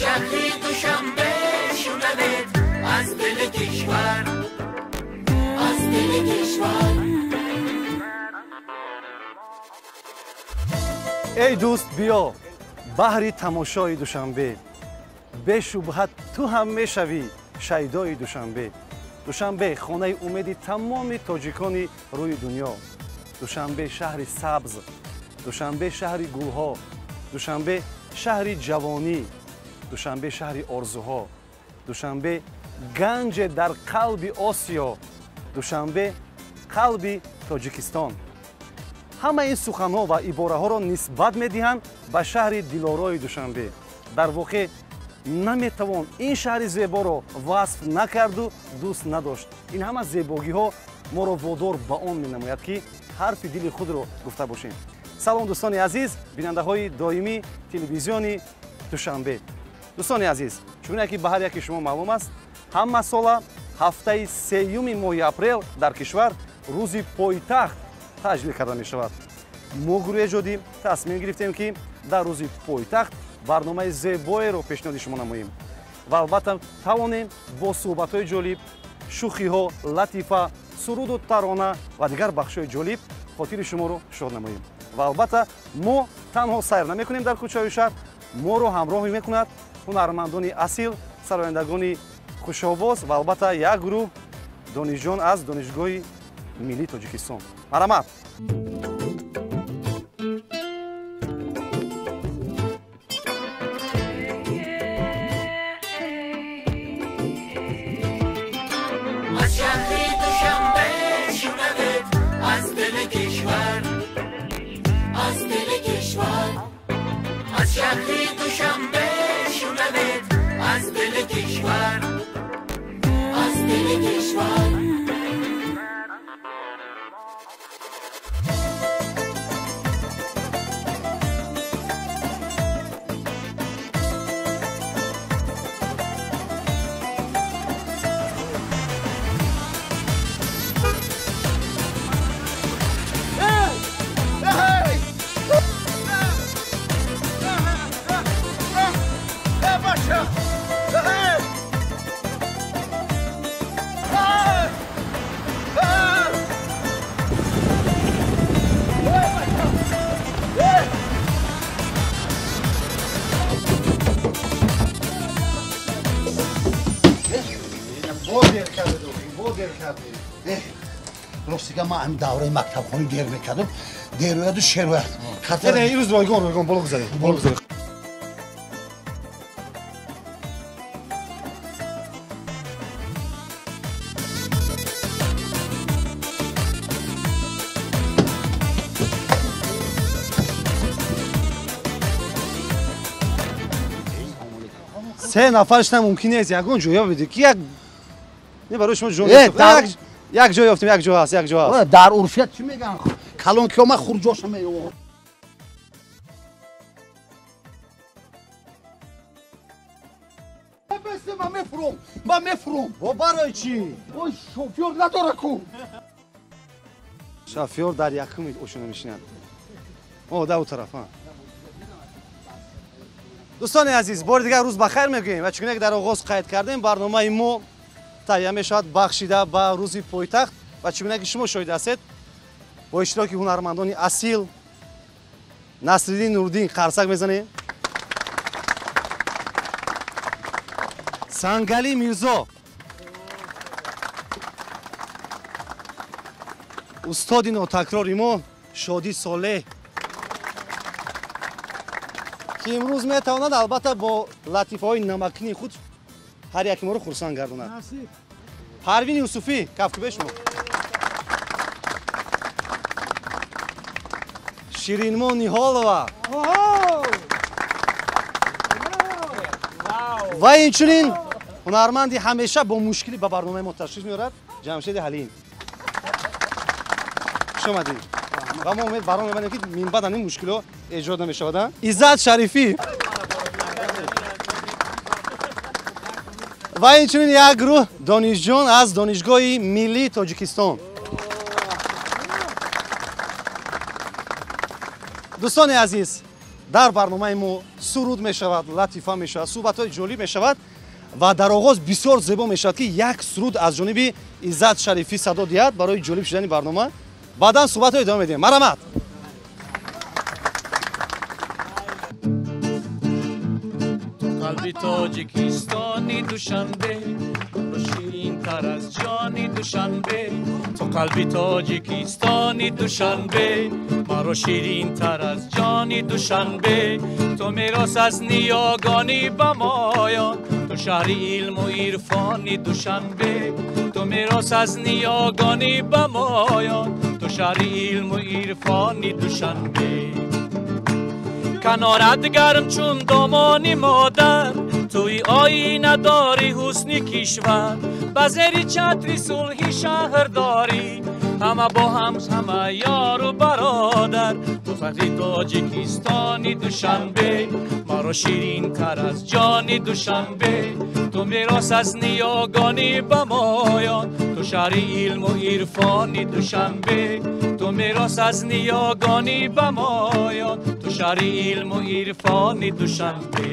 شهر دوشنبه شنوید از دل کشور، از دل کشور. ای دوست بیا بهری تماشای دوشنبه، бешубҳа ту ҳам мешавӣ шайдои Душанбе. Душанбе хонаи умеди тамоми тоҷикони рӯи дунё. Душанбе шаҳри сабз, Душанбе шаҳри гулҳо, Душанбе шаҳри ҷавонӣ, Душанбе шаҳри орзуҳо, Душанбе ганҷе дар қалби Осиё, Душанбе қалби Тоҷикистон. Ҳама ин суханҳо ва ибораҳоро нисбат медиҳанд ба шаҳри дилорои Душанбе. Дар воқеъ наметавон ин шаҳри зеборо васф накарду дӯст надошт. Ин ҳама зебогиҳо моро водор ба он менамояд, ки ҳарфи дили худро гуфта бошем. Салом дӯстони азиз, бинандаҳои доимии телевизиони Душанбе. Дӯстони азиз, чуне ки ба ҳар яки шумо маълум аст, ҳама сола ҳафтаи сеюми моҳи апрел дар кишвар рӯзи пойтахт таҷлил карда мешавад. Мо гурӯҳи эҷодӣ тасмим гирифтем, ки дар рӯзи пойтахт барномаи зебоеро пешниҳоди шумо намоем ва албатта тавонем бо суҳбатҳои ҷолиб, шӯхиҳо, латифа, суруду тарона ва дигар бахшҳои ҷолиб хотири шуморо шод намоем. Ва албатта мо танҳо сайр намекунем дар кӯчаҳои шаҳр, моро ҳамроҳӣ мекунад ҳунармандони асил, сарояндагони хушовоз ва албатта як гурӯҳ донишҷӯён аз Донишгоҳи миллии Тоҷикистон. Марҳамат! از شهر دوشنبه شنوید از دل کشور، از دل کشور. از شهر دوشنبه شنوید از دل کشور، از دل کشور. Ростига ман ҳамин давраи мактабхонӣ дер мекардам, дерояду шерояд. Не, имрӯз ройгон, ройгон, боло гузаред, боло гузаред. Се нафарш на мумкин нест, ягон ҷоя бидед ки як не барои шумо ҷон як ҷо ёфтем, як ҷо ҳаст, як ҷо ҳаст. Дар урфият чӣ мегӯянд? Калон ки омад хурҷоша меовард. Ман мефуром, ман мефуром. Бо барои чӣ? Ой, шофёр надора ку. Шофёр дар якуми ошона мешинад. О, дар у тараф, ҳа. Дӯстони азиз, бори дигар рӯз ба хайр мегӯем ва чуноне ки дар оғоз қайд кардем, барномаи мо таҳия мешавад бахшида ба рӯзи пойтахт ва чуноне ки шумо шоҳид ҳастед, бо иштироки ҳунармандони асил Насриддин Нуриддин қарсак мезанем, Сангалӣ Мирзо, устоди нотакрори мо Шодӣ Солеҳ, ки имрӯз метавонад албатта бо латифаҳои намакини худ ҳар яки моро хурсанд гардонад. Парвин Юсуфӣ, кафкӯбе шумо. Ширинмо Ниҳолова ва инчунин ҳунарманди ҳамеша бо мушкилӣ ба барномаи мо ташриф меорад Ҷамшеди Ҳалим. Хуш омадед. Ва мо умед барон мебандем, ки минбаъд ҳамин мушкилиҳо эҷод намешавад. Иззат Шарифӣ ва инчунин як гурӯҳ донишҷӯён аз Донишгоҳи миллии Тоҷикистон. Дӯстони азиз, Дар барномаи мо суруд мешавад, латифа мешавад, суҳбатҳои ҷолиб мешавад ва дар оғоз бисёр зебо мешавад, ки як суруд аз ҷониби Иззат Шарифӣ садо диҳад барои ҷолиб шудани барнома. Баъдан суҳбатҳо идома медиҳем. Марҳамат. Қалби Тоҷикистони Душанбе, ширинтар аз ҷони Душанбе. Ту қалби Тоҷикистони Душанбе, маро ширинтар аз ҷони Душанбе. Ту мерос аз ниёгони ба моён, ту шаҳри илму ирфони Душанбе. Ту мерос аз ниёгони ба моён, ту шаҳри илму ирфони Душанбе. Канорат гарм чун домони модар, туи оинадори ҳусни кишвар. Ба зери чатри сулҳи шаҳрдорӣ, ҳама бо ҳам ҳама ёру бародар. Ту фахри Тоҷикистони Душанбе, маро ширинтар аз ҷони Душанбе. Ту мерос аз ниёгони ба моён, ту шаҳри илму ирфони Душанбе. Ту мерос аз ниёгони ба моён, ту шаҳри илму ирфони Душанбе.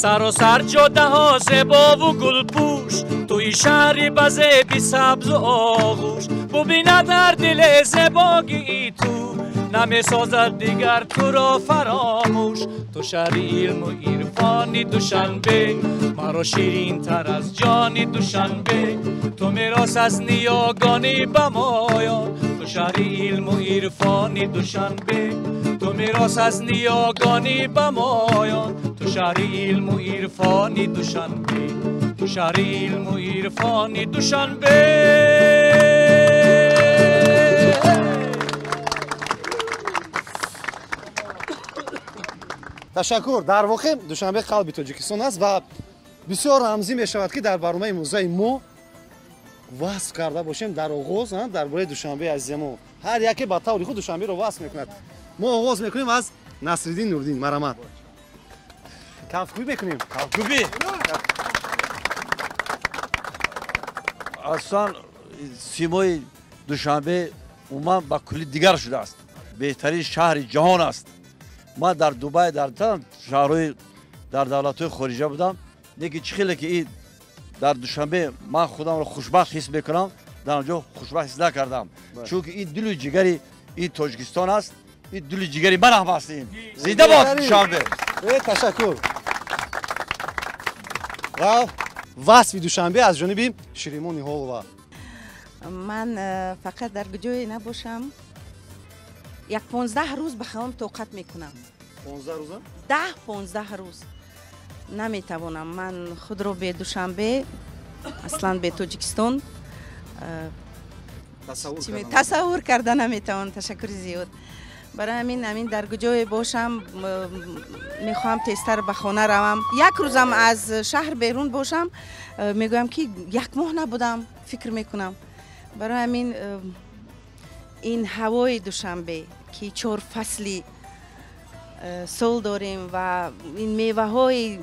Саросар ҷодаҳо зебову гулпӯш, туи шаҳри ба зеби сабзу оғӯш. Бубинад ҳар диле зебогии ту, намесозад дигар туро фаромӯш. Ту шаҳри илму ирфони Душанбе, маро ширинтар аз ҷони Душанбе. Ту мерос аз ниёгони ба моён, ту шаҳри илму ирфони Душанбе. Ту мерос аз ниёгони ба моён, ту шаҳри илму ирфони Душанбе. Ту шаҳри илму ирфони Душанбе. Ташаккур. Дар воқеъ Душанбе қалби Тоҷикистон аст ва бисёр рамзӣ мешавад, ки дар барномаи имрӯзаи мо васф карда бошем дар оғоз дар бораи Душанбеи азизи мо. Ҳар яке ба таври худ Душанберо васф мекунад. Мо оғоз мекунем аз Насриддин Нуриддин. Марҳамат. Кафкӯбӣ мекунем. Кафкӯбӣ. Аслан симои Душанбе умуман ба кулли дигар шудааст. Беҳтарин шаҳри ҷаҳон аст. Ман дар Дубай, дар шаҳрҳои дар давлатҳои хориҷа будам, лекин чӣ хеле ки ин дар Душанбе ман худамро хушбахт ҳис мекунам, дар он ҷо хушбахт ҳис накардам. Чунки ин дилу ҷигари ин Тоҷикистон аст, ин дилу ҷигари ман ҳам аст. Ин зинда бод Душанбе. Ташаккур. Ва васфи Душанбе аз ҷониби Ширимон Ниҳолова. Ман фақат дар ҷое набошам, як 15 рӯз ба хаёлам тоқат мекунам. 15 рӯза? 10-15 рӯз наметавонам. Ман худро бе Душанбе, аслан бе Тоҷикистон тасаввур карда наметавонам. Ташаккури зиёд. Барои ҳамин дар куҷое бошам, мехоҳам тезтар ба хона равам. Як рӯзам аз шаҳр берун бошам, мегӯям ки як моҳ набудам, фикр мекунам. Барои ҳамин ин ҳавои Душанбе, ки чор фасли сол дорем ва ин меваҳои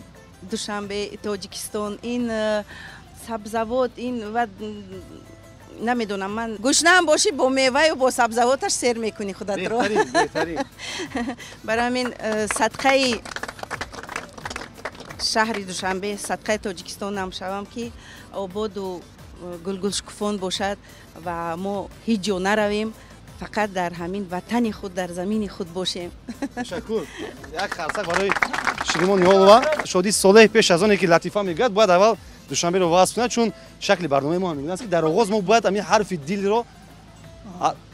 Душанбе, Тоҷикистон, ин сабзавот, ин ва намедонам, ман гушнаам бошӣ бо меваю бо сабзавоташ сер мекунӣ худатро. Барои ҳамин садқаи шаҳри Душанбе, садқаи Тоҷикистонам шавам, ки ободу гулгулшукуфон бошад ва мо ҳеҷ ҷо наравем, фақат дар ҳамин ватани худ, дар замини худ бошем. Ташаккур. Як қарсак барои Ширимон Ниҳолова. Шодӣ Солеҳ пеш аз оне ки латифа мегӯяд, бояд аввал Душанберо васф кунад, чун шакли барномаи мо ҳамин аст, ки дар оғоз мо бояд ҳамин ҳарфи дилро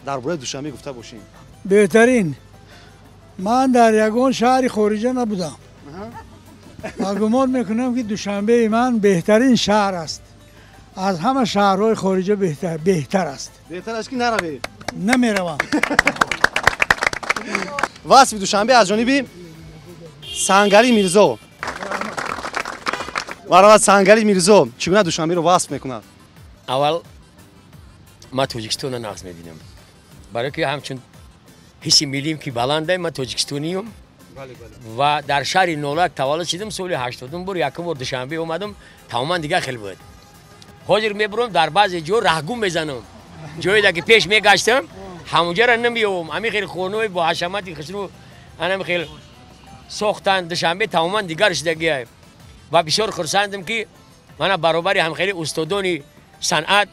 дар бораи Душанбе гуфта бошем. Беҳтарин. Ман дар ягон шаҳри хориҷа набудам ва гумон мекунам, ки Душанбеи ман беҳтарин шаҳр аст. Аз ҳама шаҳрҳои хориҷа беҳтар аст. Беҳтар аст ки наравед. Намеравам. Васфи Душанбе аз ҷониби Сангари Мирзо. Марҳамат, Сангари Мирзо чӣ гуна Душанберо васф мекунад? Аввал ман Тоҷикистонро нағз мебинам, барои ки ҳамчун ҳисси миллиим ки баланда, ман тоҷикистониюм ва дар шаҳри Нолак таваллуд шудам. Соли 80 бор якум бор Душанбе омадам, тамоман дигар хел буд. Ҳозир мебурам, дар баъзе ҷо раҳгум мезанам. Ҷое ки пеш мегаштам, ҳамонҷоро намеёбам. Ҳамин хел хонаҳои бо ҳашамати хушрӯ Анам хел сохтан Душанбе тамоман дигар шудагиай. Ва бисёр хурсандам ки мана баробари ҳамхели устодони санъат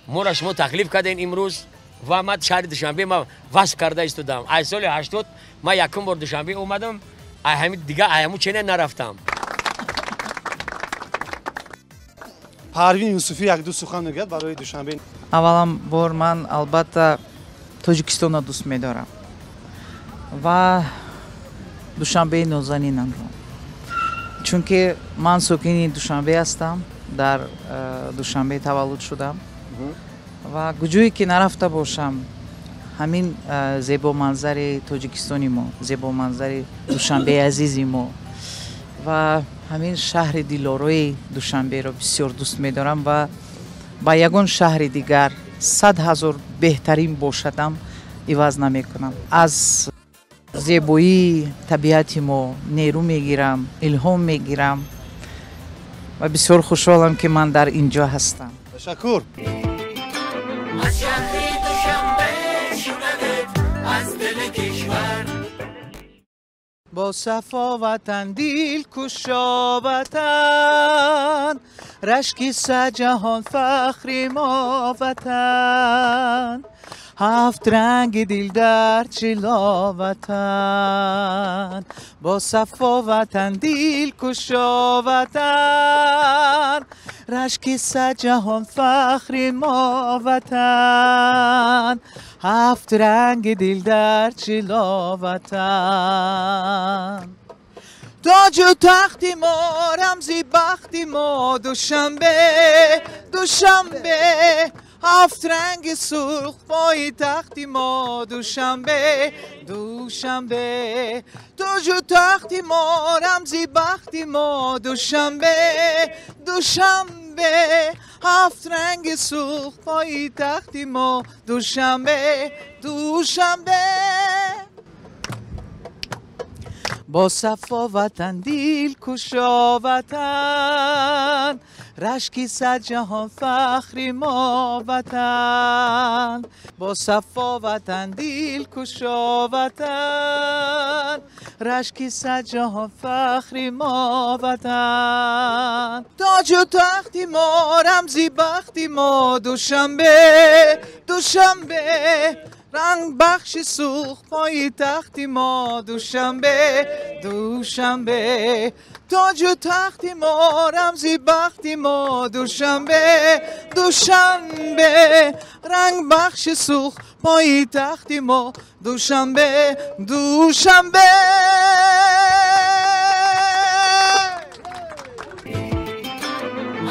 моро шумо таклиф кардем имрӯз ва ман шаҳри Душанбе ма васф карда истодам. Аз соли 80 ман якум бор Душанбе омадам, ҳамин дигар ҳамун чене нарафтам. Парвин Юсуфӣ як-ду сухан мегӯяд барои Душанбе. Аввалан бор ман албатта Тоҷикистонро дӯст медорам ва Душанбеи нозанинамро, чунки ман сокини Душанбе ҳастам, дар Душанбе таваллуд шудам ва куҷое ки нарафта бошам, ҳамин зебоманзари Тоҷикистони мо, зебоманзари Душанбеи азизи мо ва ҳамин шаҳри дилорои Душанберо бисёр дӯст медорам ва ба ягон шаҳри дигар 100 000 беҳтарин бошадам иваз намекунам. Аз зебоии табиати мо нерӯ мегирам, илҳом мегирам ва бисёр хушҳолам ки ман дар ин ҷо ҳастам. Ташаккур. Аз шаҳри Душанбе шунавед, аз дили кишвар. Бо сафо ватан дил кушо ватан, рашки саҷаҳон фахри мо ватан, ҳафт ранги дил дар чило ватан, бо сафо ватан дил кушо ватан, рашки саҷаҳон фахри мо ватан, ҳафт ранги дил дар чило ватан. Тоҷу тахти мо рамзи бахти мо Душанбе, Душанбе, ҳафт ранги сурх пойтахти мо Душанбе, Душанбе, тоҷу тахти мо рамзи бахти мо Душанбе, Душанбе, ҳафт ранги сурх пойтахти мо Душанбе, Душанбе. Бо сафо ватан дил кушо ватан, рашки саҷаҳон фахри мо ватан, бо сафо ватан дил кушо ватан, рашки саҷаҳон фахри мо ватан. Тоҷу тахти мо рамзи бахти мо Душанбе, Душанбе, ранг бахши сурх пойтахти мо Душанбе, Душанбе, тоҷу тахти мо рамзи бахти мо Душанбе, Душанбе, ранг бахши сурх пойтахти мо Душанбе, Душанбе.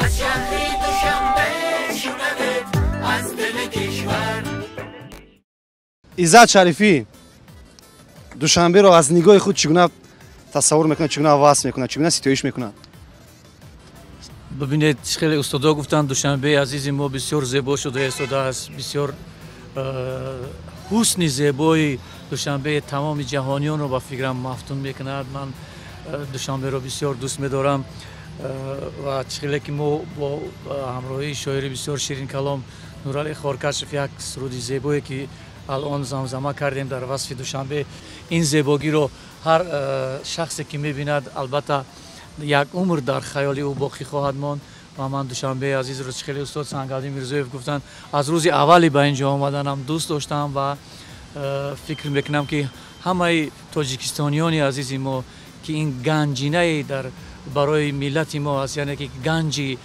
Аз шаҳри Душанбе шунавед, аз дили кишвар. Иззат Шарифӣ Душанберо аз нигоҳи худ чӣ гуна тасаввур мекунад, чӣ гуна васф мекунад, чӣ гуна ситоиш мекунад? Бибинед, хеле устодо гуфтанд, Душанбеи азизи мо бисёр зебо шуда истодааст, бисёр ҳусни зебои Душанбе тамоми ҷаҳониёнро ба фикрам мафтун мекунад. Ман Душанберо бисёр дӯст медорам ва хеле ки мо бо ҳамроҳии шоири бисёр ширинкалом Нуралӣ Хоркашев як суруди зебое ки алон замзама кардем дар васфи Душанбе, ин зебогиро ҳар шахсе ки мебинад албатта як умр дар хаёли ӯ боқӣ хоҳад монд. Ва ман Душанбеи азизро, хеле устод Сангалдин Мирзоев гуфтанд, аз рӯзи аввали ба ин ҷо омаданам дӯст доштам ва фикр мекунам ки ҳамаи тоҷикистониёни азизи мо ки ин ганҷинае дар барои миллати мо аст, яъне ки ганҷи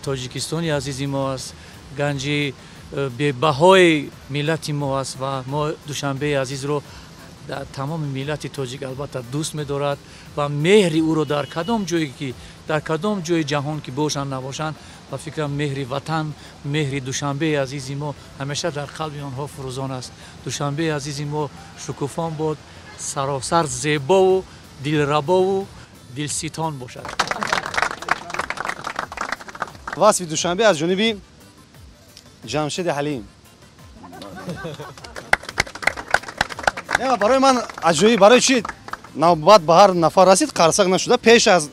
тоҷикистони азизи мо аст, ганҷи бебаҳои миллати мо аст ва мо Душанбеи азизро тамоми миллати тоҷик албатта дӯст медорад ва меҳри ӯро дар кадом ҷое ки дар кадом ҷои ҷаҳон ки бошанд набошанд, ба фикрам меҳри ватан, меҳри Душанбеи азизи мо ҳамеша дар қалби онҳо фурӯзон аст. Душанбеи азизи мо шукуфон бод, саросар зебову дилрабову дилситон бошад. Васфи Душанбе аз ҷониби Ҷамшеди Ҳалим. Не, барои ман аҷоиб, барои чи навбат ба ҳар нафар расид, қарсак нашуда пеш аз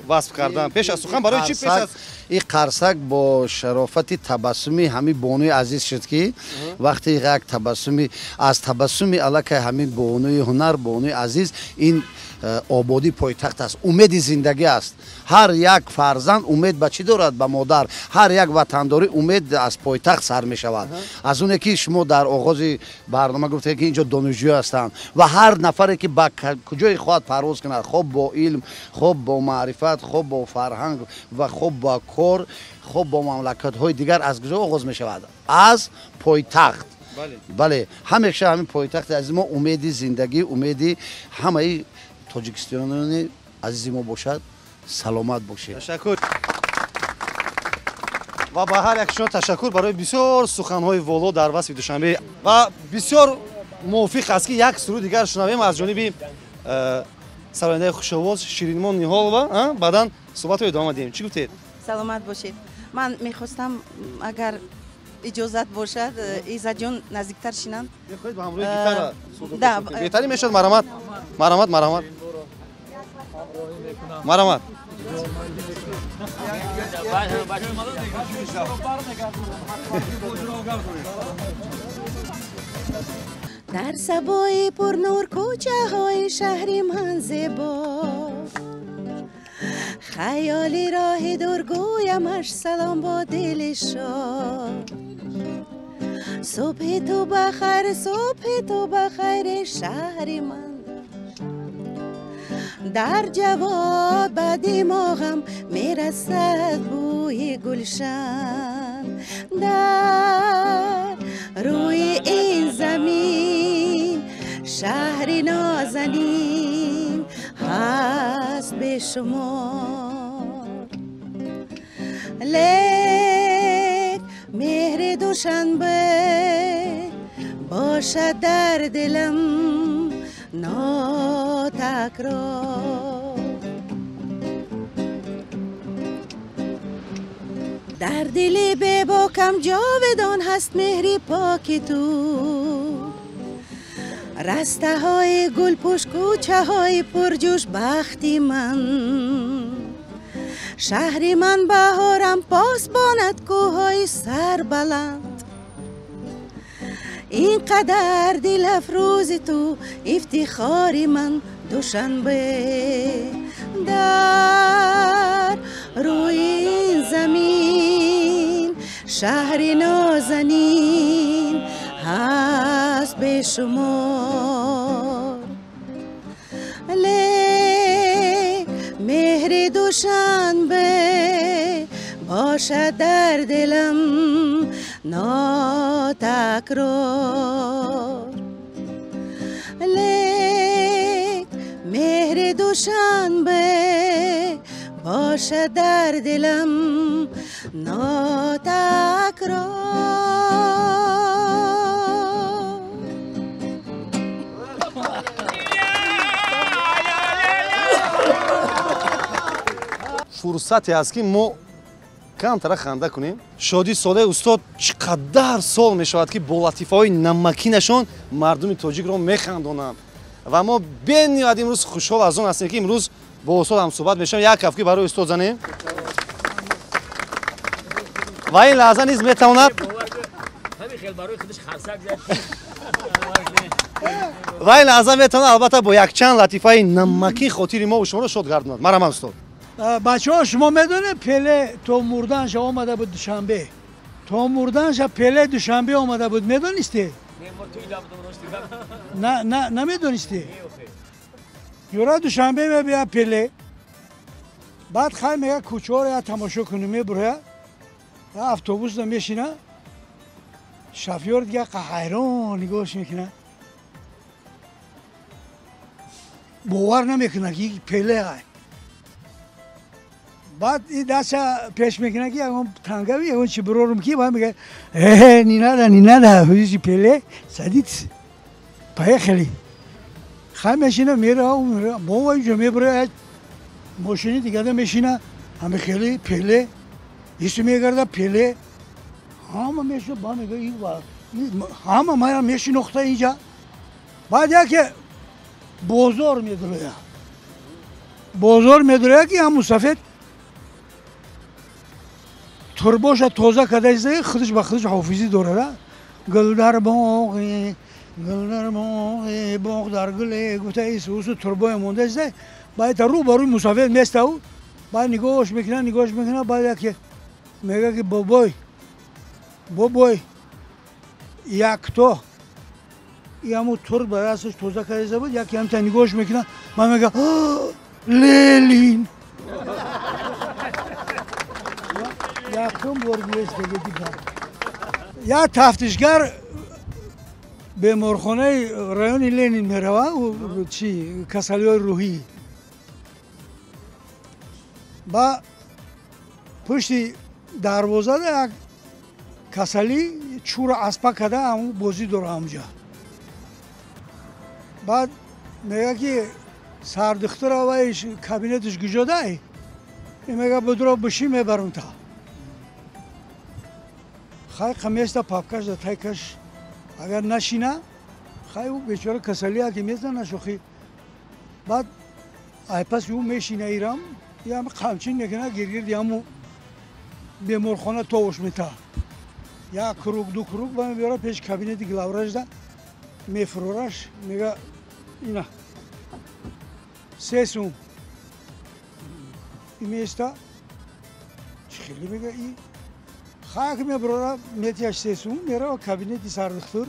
Васф кардан пеш аз сухан барои чӣ пеш аз ин қарсак бо шарофати табассуми ҳамин бонуи азиз шуд, ки вақте як табассуми аз табассуми аллакай ҳамин бонуи ҳунар, бонуи азиз, ин ободии пойтахт аст, умеди зиндагӣ аст. Ҳар як фарзанд умед ба чӣ дорад? Ба модар. Ҳар як ватандорӣ умед аз пойтахт сар мешавад. Аз оне ки шумо дар оғози барнома гуфтед, ки инҷо донишҷӯ ҳастанд ва ҳар нафаре ки ба куҷое хоҳад парвоз кунад, хоб бо илм, хоб бо маърифат, хоб бо фарҳанг ва хоб бо кор, хоб бо мамлакатҳои дигар, аз куҷо оғоз мешавад? Аз пойтахт. Бале, ҳамеша ҳамин пойтахти азизи мо умеди зиндагӣ, умеди ҳамаи тоҷикистонони азизи мо бошад. Саломат бошед. Ташаккур ва ба ҳар як шумо ташаккур барои бисёр суханҳои воло дар васфи Душанбе. Ва бисёр мувофиқ аст, ки як суруд дигар шунавем аз ҷониби сарояндаи хушовоз Ширинмон Ниҳолова, баъдан суҳбатро идома диҳем. Чӣ гуфтед? Саломат бошед. Ман мехостам, агар иҷозат бошад, Иззатҷон наздиктар шинанд. Мехоҳед ба ҳамроҳи гитара суҳбат кунед? Беҳтарин мешавад. Марҳамат, марҳамат, марҳамат, марҳамат. Дар сабои пурнур кӯчаҳои шаҳри ман зебо, хаёли роҳи дур гӯямаш салом бо дили шод. Субҳи ту бахайр, субҳи ту бахайри шаҳри ман. Дар ҷавоб ба димоғам мерасад бӯи гулшан. Дар рӯи ин замин шаҳри нозанин ҳаст бешумор. Лек меҳри Душанбе бошад дар дилам нотакрор. Дар дили бебокам ҷовидон ҳаст меҳри поки ту. Растаҳои гулпӯш, кӯчаҳои пурҷӯш бахти ман. Шаҳри ман баҳорам посбонад кӯҳҳои сарбаланд. Ин қадар дилафрӯзи ту ифтихори ман Душанбе. Дар рӯи ин замин шаҳри нозанин ҳаст бешумор. Лек меҳри Душанбе бошад дар дилам нотакрор. Лек меҳри Душанбе бошад дар дилам нотакрор. Фурсате аст, ки мо камтара ханда кунем. Шодӣ Солеҳ устод чӣ қадар сол мешавад, ки бо латифаҳои намакинашон мардуми тоҷикро механдонанд ва мо бениҳоят имрӯз хушҳол аз он ҳастем, ки имрӯз бо устод ҳамсуҳбат мешавем. Як кафкӣ барои устод занем ва ин лаҳза низ метавонад ва ин лаҳза метавонад албатта бо якчанд латифаи намакин хотири мо шуморо шод гардонад. Марҳамат устод. Бачаҳо, шумо медонед, Пеле то мурданша омада буд Душанбе. То мурданша Пеле Душанбе омада буд, медонистед? Намедонистед? Юра Душанбе мебия Пеле, баъд хай мега кӯчаҳоро я тамошо кунем, мебуроя, автобусда мешина, шофёр дига ҳайрон нигоҳш мекунад, бовар намекунад, ки Пеле ай. Баъд и дастша пеш мекунад, ки ягон тангави, ягон чи бирорум, ки баъд мега: э, не надо, не надо, Пеле, садитесь, поехали. Хай мешина, мера, бова инҷо мебурояд, мошини дигада мешина, ҳами хеле Пеле ису мегарда Пеле, ҳама мешина, ба мега ҳама мара мешинохта инҷа. Баъд яке бозор медурояд. Бозор медорад ки ҳам мусафед турбоша тоза карда истода, худаш ба худаш ҳофизӣ дорад. Гул дар боғе, гул дар боғе, боғ дар гуле, гуфта исусу турбоя монда истода. Баъд рӯ ба рӯи мусафед местав, баъд нигоҳш мекунад, нигоҳш мекунад, баъд яке мегӯяд ки бобой, бобой, якто яму тур ба дасташ тоза карда истода буд, яке ҳамта нигоҳш мекунад, ман мегӯям Ленин. Якум бор дигар. Як тафтишгар беморхонаи райони Ленин мерава, чи касалиҳои рӯҳӣ. Ба пушти дарвозада як касалӣ чӯра аспа карда ҳамун бозӣ дора ҳамҷа. Баъд мегӯяд ки сардухтура вай кабинеташ куҷодай? Мегӯяд будро бишӣ мебарам та. Хай қаместа папкаш да тайкаш агар нашина, хай ӯ бечора касалия ки мезана шохи. Баъд айпас ӯ мешина ирам, ям қамчин мекунад гиргирди ҳаму беморхона товуш мета. Як круг, ду круг ба мебиёра пеш кабинети главврачда мефурораш, мега ина се сум. И места чӣ хеле мега и хак меброра метияш се сум, мерава кабинети сардухтур.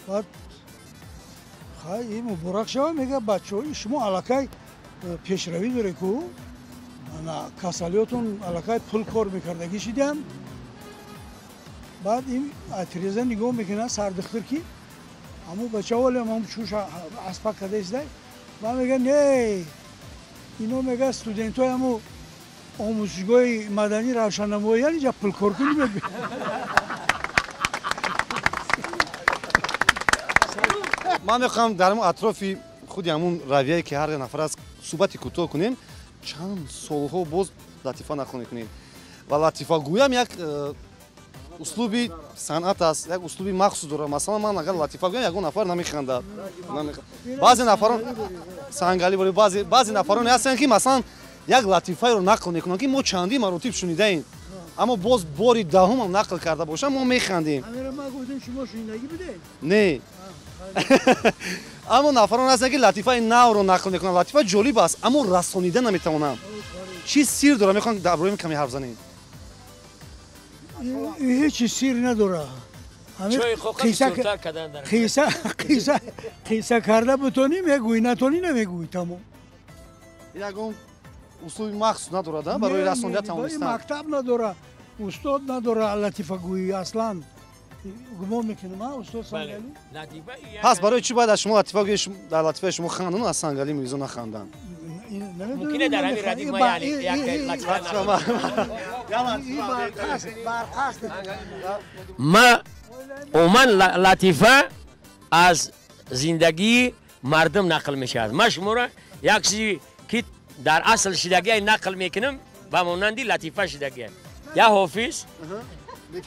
Баъд хай и муборак шава, мега бачаҳои шумо аллакай пешравӣ доред ку, ана касалиётон аллакай пул кор мекардагӣ шидам. Баъд ин атреза нигоҳ мекунад сардухтур ки ҳамун бача олем ҳамун чӯша аспак карда истода. Баъд мега не, ино мега студентҳои ҳамун омӯзишгоҳи маданӣ равшаннамоӣ инҷа пулкоркунӣ мебинад. Ман мехоҳам дар атрофи худи ҳамун равияе ки ҳар нафар аст суҳбати кӯтоҳ кунем. Чанд солҳо боз латифа нақл мекунем ва латифагӯям як услуби санъат аст, як услуби махсус дорад. Масалан, ман агар латифа гӯям, ягон нафар намехандад. Баъзе нафарон сангалӣ борӣ, баъзе нафароне ҳастанд ки масалан як латифаеро нақл мекунанд ки мо чандин маротиб шунидаем, аммо боз бори даҳумам нақл карда бошам, мо механдем. Не, аммо нафарон ҳастанд ки латифаи навро нақл мекунанд. Латифа ҷолиб аст, аммо расонида наметавонанд. Чӣ сир дорад? Мехоҳам дар бораи каме ҳарф занем. Ҳеҷ сир надорад. Қисса карда бутонӣ мегӯӣ, натонӣ намегӯӣ, тамом. Ягон услуби махсус надорад барои расонида тавонистан? Мактаб надорад, устод надорад латифагӯӣ аслан. Гумон мекунам, устод Сангалӣ. Пас барои чӣ бояд аз шумо латифа гӯӣ, дар латифаи шумо ханданд, аз Сангалӣ Мирзо наханданд? Мумкине дар ҳамин радиф ма як латифа. Ма умуман латифа аз зиндагии мардум нақл мешавад. Ма шуморо як чизе ки дар асл шидагие нақл мекунам, ба монанди латифа шидагие. Як ҳофиз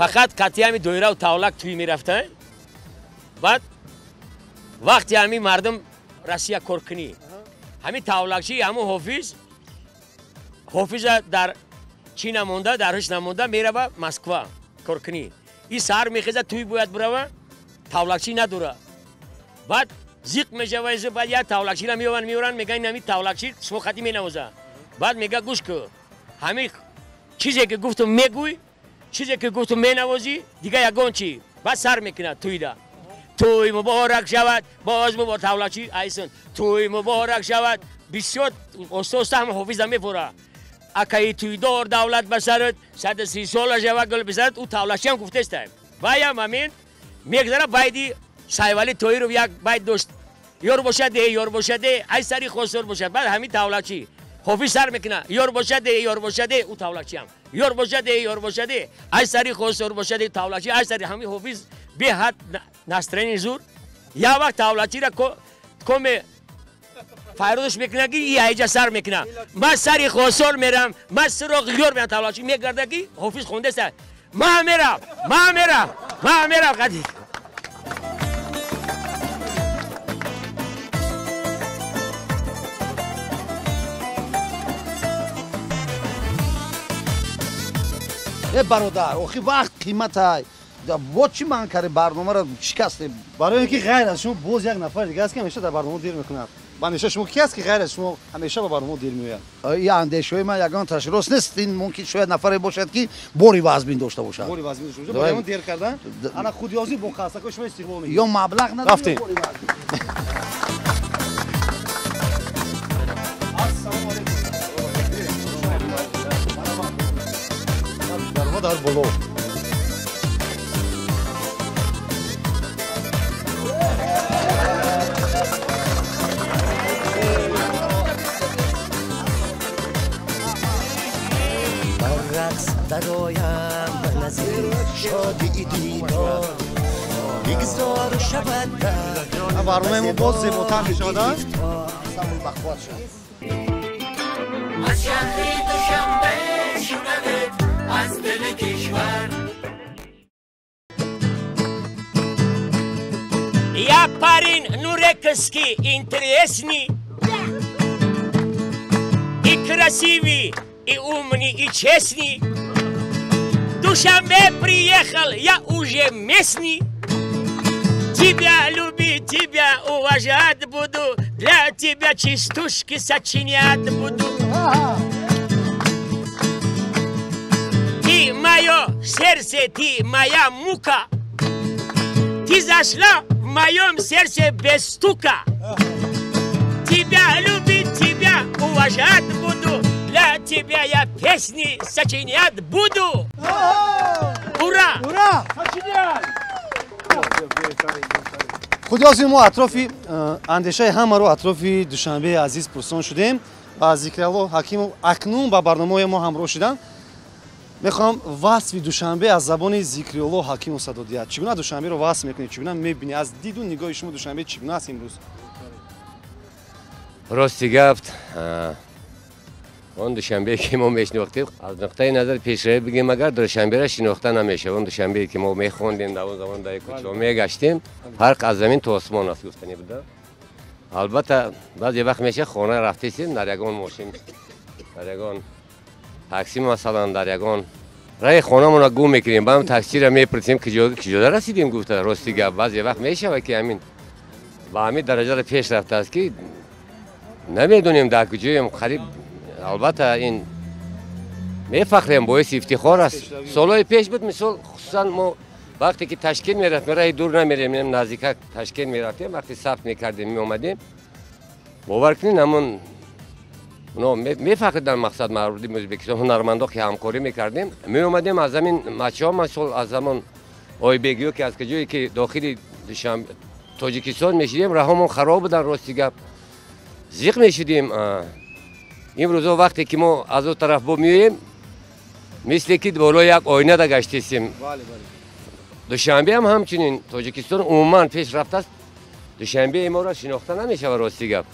фақат қатъи ҳами доираву тавлак тӯй мерафта. Баъд вақти ҳами мардум Россия коркунӣ, ҳамин тавлакчи ҳамун ҳофиз, ҳофиза дар чӣ намонда, дар ҳуш намонда, мерава Москва коркунӣ. И саҳар мехеза, тӯй бояд бирава, тавлакчӣ надора. Баъд зиқ мешава, баъд як тавлакчиро меёванд, меоранд, мегӯянд ин ҳамин тавлакчи шумо хатӣ менавоза. Баъд мега гӯш кун, ҳамин чизе ки гуфтум мегӯй, чизе ки гуфтум менавозӣ, дига ягон чӣ. Баъд сар мекунад тӯйда. Тӯй муборак шавад, боз муборак тавлакчи айсон. Тӯй муборак шавад. Бисёр оста оста ҳама ҳофиза мефура. Акаи тӯйдор давлат ба сарат, 130 сола шава гул бисарат, ӯ тавлакчиам гуфтеста. Ваям ҳамин мегзара байди Сайвали Тоиров як байд дошт. Ёр бошад, ёр бошад, ай сари хосор бошад. Баъд ҳамин тавлакчи ҳофиз сар мекунад. Ёр бошад, ёр бошад, ӯ тавлакчиам. Ёр бошад, ёр бошад, ай сари хосор бошад, тавлакчи, ай сари ҳамин ҳофиз беҳад настроени зур. Як вақт тавлакчиро коме файрудаш мекунад ки и айҷа сар мекунад. Ман сари хосор мерам, ман суроғи ёр мерам. Тавлакчи мегарда ки ҳофиз хондеста. Ман мерам, ман мерам, ман мерам қади. Э бародар, охи вақт қиматай. Бо чӣ ман карди барномаро шикастем? Барои ин ки ғайр аз шумо боз як нафар дига аст, ки ҳамеша дар барнома дер мекунад. Ба андешаи шумо ки аст, ки ғайр аз шумо ҳамеша ба барнома дер меояд? Ин андешаҳои ман ягон таш рост нест. Ин мумкин шояд нафаре бошад, ки бори вазмин дошта бошад. Бори вазмин дошта бошад. Барои он дер кардан, ана худёзӣ бо қасакҳои шумо истиқбол мекунад. Ё маблағ надорад, ё бори вазмин. Ассалому алайкум. Дарма дар боло. درایم به نظیر شادی دیدار بگذار شود در برنامه ما باز زیباتر می‌شود. از شهری دوشنبه شنوید از دل کشور. Я парень нурекский, интересный и красивый, и умный, и честный. Душанбе приехал, я уже местный. Тебя любить, тебя уважать буду, для тебя частушки сочинять буду. Ты мое сердце, ты моя мука. Ты зашла в моем сердце без стука. Тебя любить, тебя уважать буду, для тебя я песни сочинять буду. Ура! Ура! Сочиняй! Худёзи мо атрофи андешаи ҳамаро атрофи Душанбеи азиз пурсон шудем ва Зикрилло Ҳакимов акнун ба барномаи мо ҳамроҳ шуданд. Мехоҳам васфи Душанбе аз забони Зикрилло Ҳакимов садо диҳад. Чӣ гуна Душанберо васф мекунед? Чӣ гуна мебинед? Аз диду нигоҳи шумо Душанбе чӣ гуна аст имрӯз? Рости гап, он Душанбе ки мо мешинохтем, аз нуқтаи назар пешравӣ бигем, агар Душанберо шинохта намешавад. Он Душанбе ки мо мехондем, дар он замон дар кӯчаҳо мегаштем, фарқ аз замин то осмон аст гуфтанӣ буда. Албатта баъзе вақт мешавад хона рафтесем, дар ягон мошин, дар ягон такси, масалан, дар ягон раи хонамонро гум мекунем, баъд таксиро мепурсем, куҷода расидем гуфта. Рости гап, баъзе вақт мешавад ки ҳамин ба ҳамин дараҷаро пеш рафтааст, ки намедонем дар куҷоем. Қариб албатта ин мефахрем, боиси ифтихор аст. Солҳои пеш буд, мисол, хусусан мо вақте ки Ташкент мерафтем, раҳи дур намерем, наздика Ташкент мерафтем, вақте сабт мекардем, меомадем, бовар кунед, ҳамон мефахриданд мақсад мардуми Ӯзбекистон, ҳунармандо ки ҳамкорӣ мекардем, меомадем аз ҳамин бачаҳо, мисол аз ҳамон Ойбегиё ки аз куҷое ки дохили Тоҷикистон мешидем, раҳомон хароб буданд, рости гап, зиқ мешудем. Имрӯзо вақте ки мо аз он тараф бо меоем, мисле ки болои як оинада гаштесем. Душанбе ҳам ҳамчунин, Тоҷикистон умуман пеш рафтааст. Душанбеи моро шинохта намешавад, рости гап.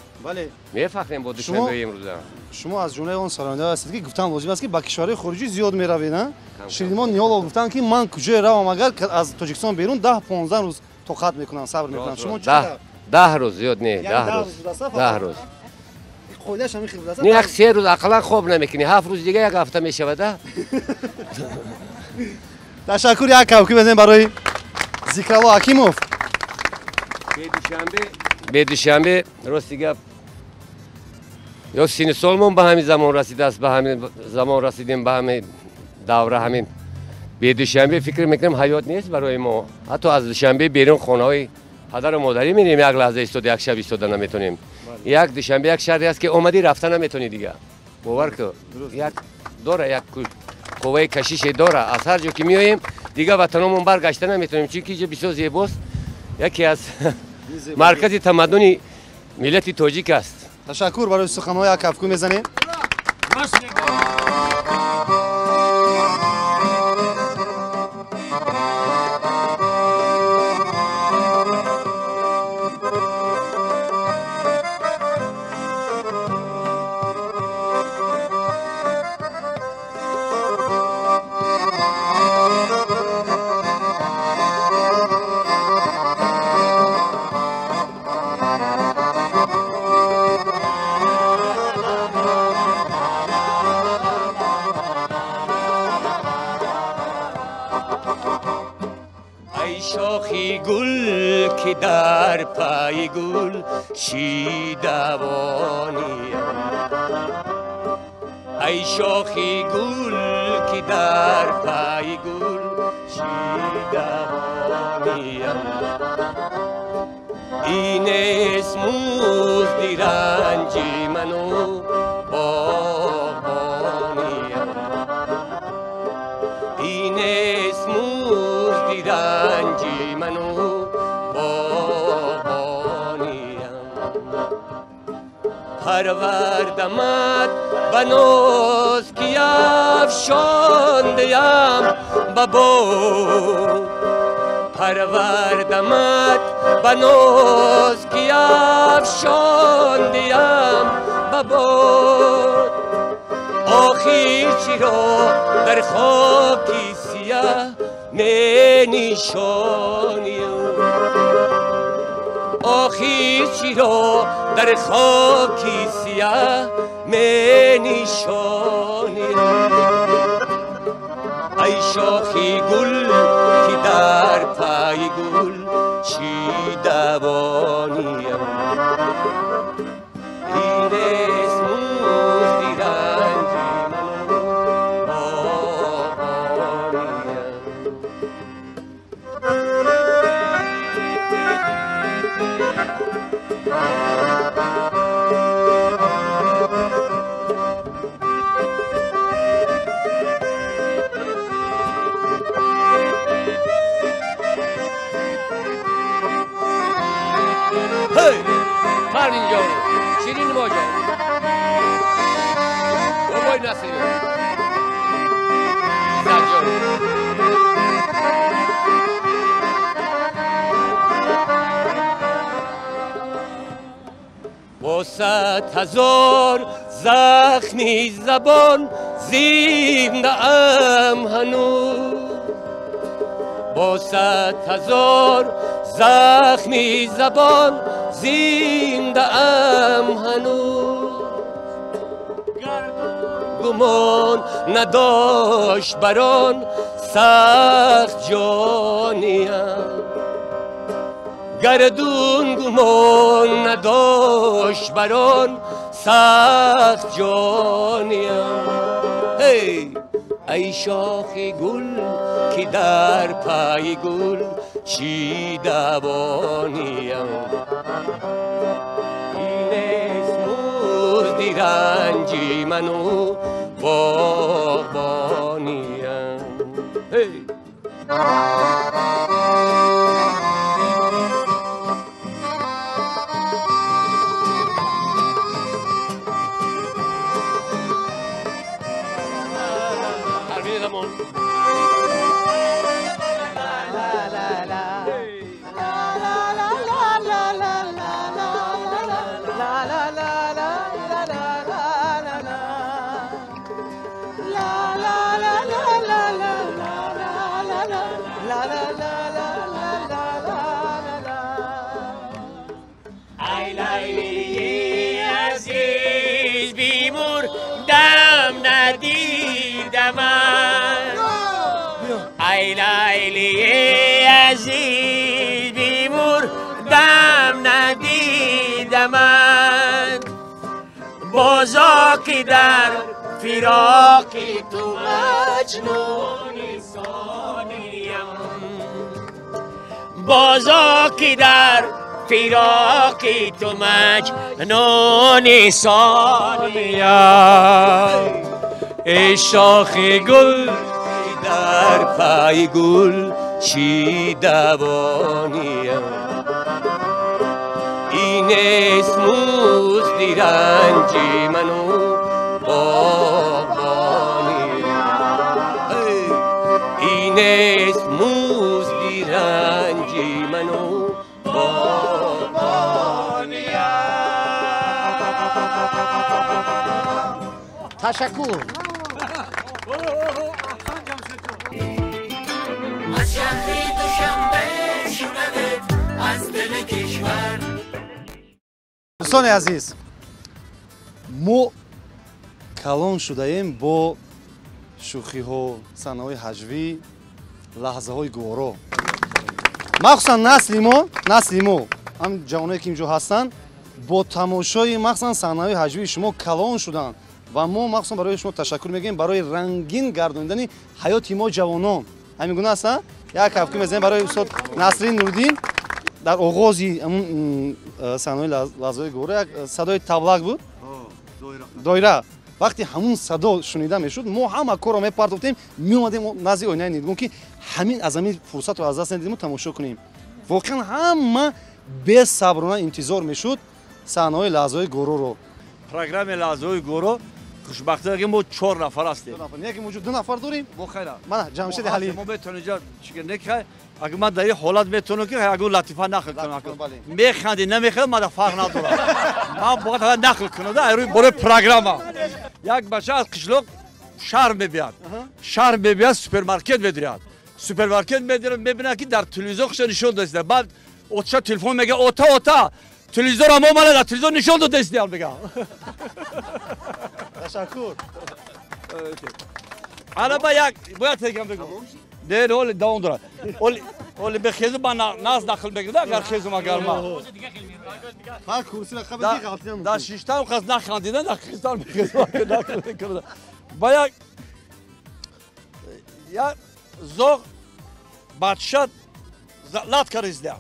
Мефахрем бо Душанбеи имрӯза. Шумо аз ҷумлаи он сарояндаҳо ҳастед, ки гуфтан лозим аст, ки ба кишварҳои хориҷӣ зиёд меравед. Ширинмон Ниёлов гуфтанд, ки ман куҷое равам, агар аз Тоҷикистон берун 10-15 рӯз тоқат мекунам, сабр мекунам. Шумо чӣ? 10 рӯз зиёд не, 10 рӯз. 10 рӯз. Қоидааш ҳамин хел будааст. Не, як 3 рӯз ақаллан хоб намекунӣ, 7 рӯз дига як ҳафта мешавад. Ташаккур, як кавкӣ бизанем барои Зикрилло Ҳакимов. Бе Душанбе, рости гап, ё синну солмон ба ҳамин замон расидааст, ба ҳамин замон расидем, ба ҳамин давра, ҳамин бе Душанбе фикр мекунем ҳаёт нест барои мо. Ҳатто аз Душанбе берун хонаҳои падару модарӣ мерем, як лаҳза истода, як шаб истода наметонем. Як Душанбе як шаҳре аст, ки омадӣ рафта наметонӣ дига. Бовар кун, як дора, як қувваи кашише дора. Аз ҳар ҷо ки меоем, дига ватаномон баргашта наметонем, чунки инҷо бисёр зебост. Яке аз маркази тамаддуни миллати тоҷик аст. Ташаккур барои суханҳои, як кафкӯ мезанем. шохи гул ки дар пай гул шидавоним, ай шохи гул ки дар пай гул шидавоним. Ин аст музди ранҷи ману боғбоним, ин аст музди ранҷи ману боғбоним. Парвардамат ба ноз ки афшондаям ба бод, парвардамат ба ноз ки афшондаям ба бод. Охир чиро дар хоки сиёҳ менишонем, охир чиро дар хоки сиёҳ менишонем. Ай шохи гул ки дар пай гул шидавоним, ин аст музди ранҷи ману боғбоним. Hey! Parvin جان، شیرین ما جان، بابای نصیری، جان. با 100,000 زخمی زبان زنده ام هنوز، با 100,000 زخمی زبان زنده ام هنوز. گمان نداشت بران سخت جانیم، گردون گمان نداشت بران سخت جانیم. هی! ای شاخ گل که در پای گل شیدوانیم، این است مزد رنج منو باغبانیم. هی! ای لیلی عزیز بیمردم ندیدمت، بازا که در فراق تو مجنون ثانیم، بازا که در فراق تو مجنون ثانیم. ای شاخ گل در پای گل شیدوانیم، این است مزد رنج منو باغبانیم، این است مزد رنج منو باغبانیم. تشکر. از شهر دوشنبه شنوید از دل کشور. دوستان عزیز، ما کلان شده‌ایم با شوخی‌ها، صحنه‌های هجوی، لحظه‌های گوارا. Махсусан насли мо ҳам ҷавоное ки инҷо ҳастанд бо тамошои махсусан саҳнаҳои ҳаҷвии шумо калон шуданд ва мо махсусан барои шумо ташаккур мегӯем барои рангин гардонидани ҳаёти мо ҷавонон. Ҳамин гуна аст, як кафкӯ мезанем барои устод Насриддин Нуриддин. Дар оғози саҳнаҳои лаҳзаҳои гувора як садои таблак буд, доира. Вақте ҳамун садо шунида мешуд, мо ҳама корро мепартофтем, меомадем назди оинаи нидгун ки ҳамин аз ҳамин фурсатро аз даст надидему тамошо кунем. Воқеан ҳама бесаброна интизор мешуд саҳнаҳои лаҳзаҳои гуворо. Программаи лаҳзаҳои гуворо хушбахтона ки мо 4 нафар ҳастем. Не ки мо 2 нафар дорем. Мо хайра. Мана Ҷамшед Ҳалим. Мо метавонем инҷо чизе не агар ман дар ин ҳолат метавонам ки агар латифа нақл кунам. Механдӣ намехандӣ ман фарқ надорам. Ман бояд нақл кунам барои программа. Як бача аз қишлоқ шаҳр мебиёд. Шаҳр мебиёд, супермаркет медирад. Супермаркет медирад, мебинад ки дар телевизион худша нишон додааст. Баъд отша телефон мегӯяд: ота, ота, телевизорро мо мана дар телевизион нишон додааст, мегӯяд. Ташаккур. Ана ба як бояд тегам бигӯ. Не, не, оли давом дорад. Оли бехезу ба наз нақл мекунад, агар хезум агар ма. Ҳар курсиро қабл ки ғалтидан. Дар шиштам қас нахандидан, дар хезтан бехезу нақл мекунад. Ба як зоғ бача лат каризда.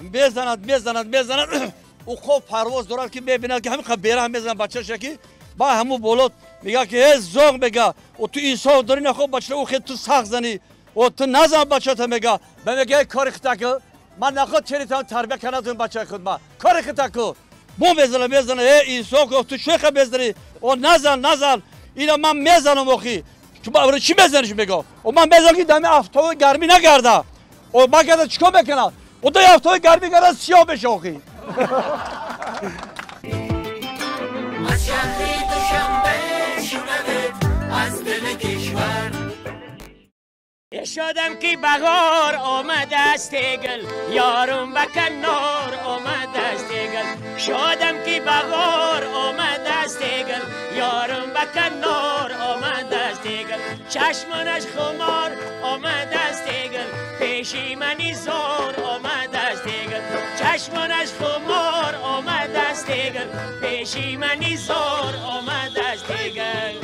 Мезанад, мезанад, мезанад. Уқоб парвоз дорад ки мебинад ки ҳамин қадр бераҳм мезанад бачаша ки ба ҳамун боло мегӯяд ки ҳе зоғ мега, о ту инсоф дорӣ нахоб бача ӯ хел ту сахт занӣ, о ту назан бачата мега. Ба мега кори хитаку ман наход черитам тарбия кардам бачаи худ ма кори хитаку бо мезана мезана ҳе инсоф гуфт ту чӣ мезанӣ, о назан назан ина ман мезанам охи чӣ мезаниш мега, о ман мезанам ки дами афтоби гармӣ нагарда, о ман гарда чикор мекунам, о даи афтоби гармӣ гарда сиёҳ меша охи. از شهری دوشنبه شونوت از دل کشور شدم که بهار آمد است گل یارم به کنار آمد است گل شدم که بهار آمد است گل یارم به کنار آمد است گل چشمانش خمار آمد است گل پیشی منی زار آمد است گل چشمانش خمار آمد است گل پیشی منی زار آمد است گل.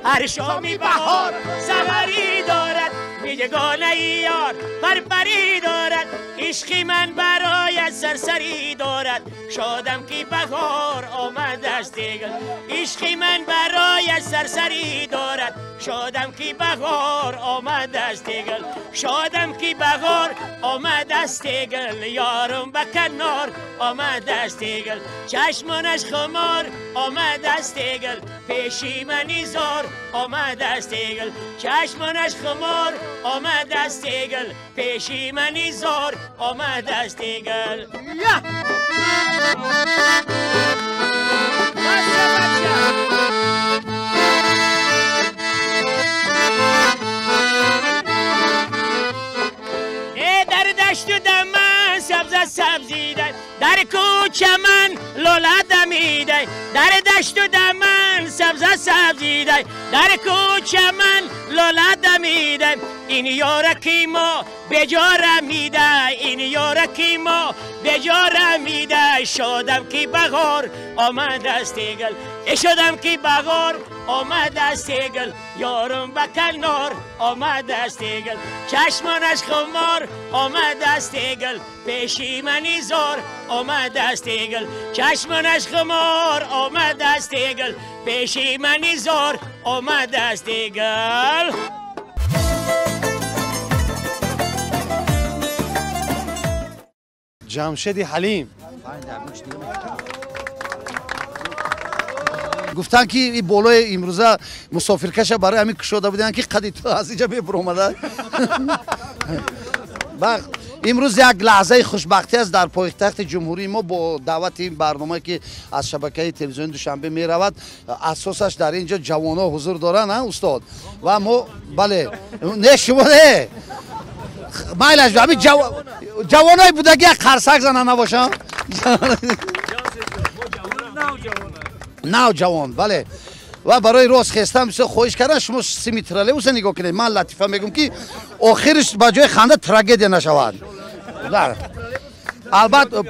هر شامی بهار سغری دارد میگانه یار پرپری دارد عشقی من برای سرسری دارد شادم که بهار آمد است گل عشقی من برای سرسری دارد شادم که بهار آمد است گل شادم که بهار آمد است گل یارم به کنار آمد است گل چشمانش خمار آمد است گل پیشی منی زار آمد است گل چشمانش خمار آمد است گل پیشی منی زار آمد است گل. در دشت و دمن سبز سبزیده در کوچه من لاله دمیده در دشت و دمن سبز سبزیده در کوچه من لاله دمیده این یارکی ما بجاره میده این یارکی ما بجاره میده شادم که بهار آمد است گل شدم که بهار آمد است گل یارم به کنار آمد است گل چشمانش خمار آمد است گل پیشی منی زار آمد است گل چشمانش خمار آمد است گل پیشی منی زار آمد است گل. Ҷамшеди Ҳалим гуфтанд ки ин болои имрӯза мусофиркаша барои ҳамин кушода буданд ки қади ту аз инҷа мебуромада. Имрӯз як лаҳзаи хушбахтӣ аст дар пойтахти ҷумҳурии мо бо даъвати ин барномае ки аз шабакаи телевизиони Душанбе меравад. Асосаш дар ин ҷо ҷавонҳо ҳузур доранд, а устод? Ва мо бале, не шумо не, майлаш ҳамин ҷавонои будаги як қарсак зана набошам. Нав ҷавон, бале. Ва барои рост хестан бисёр хоҳиш кардан, шумо сими троллейбуса нигоҳ кунед. Ман латифа мегӯм ки охириш ба ҷои ханда трагедия нашавад. Албатта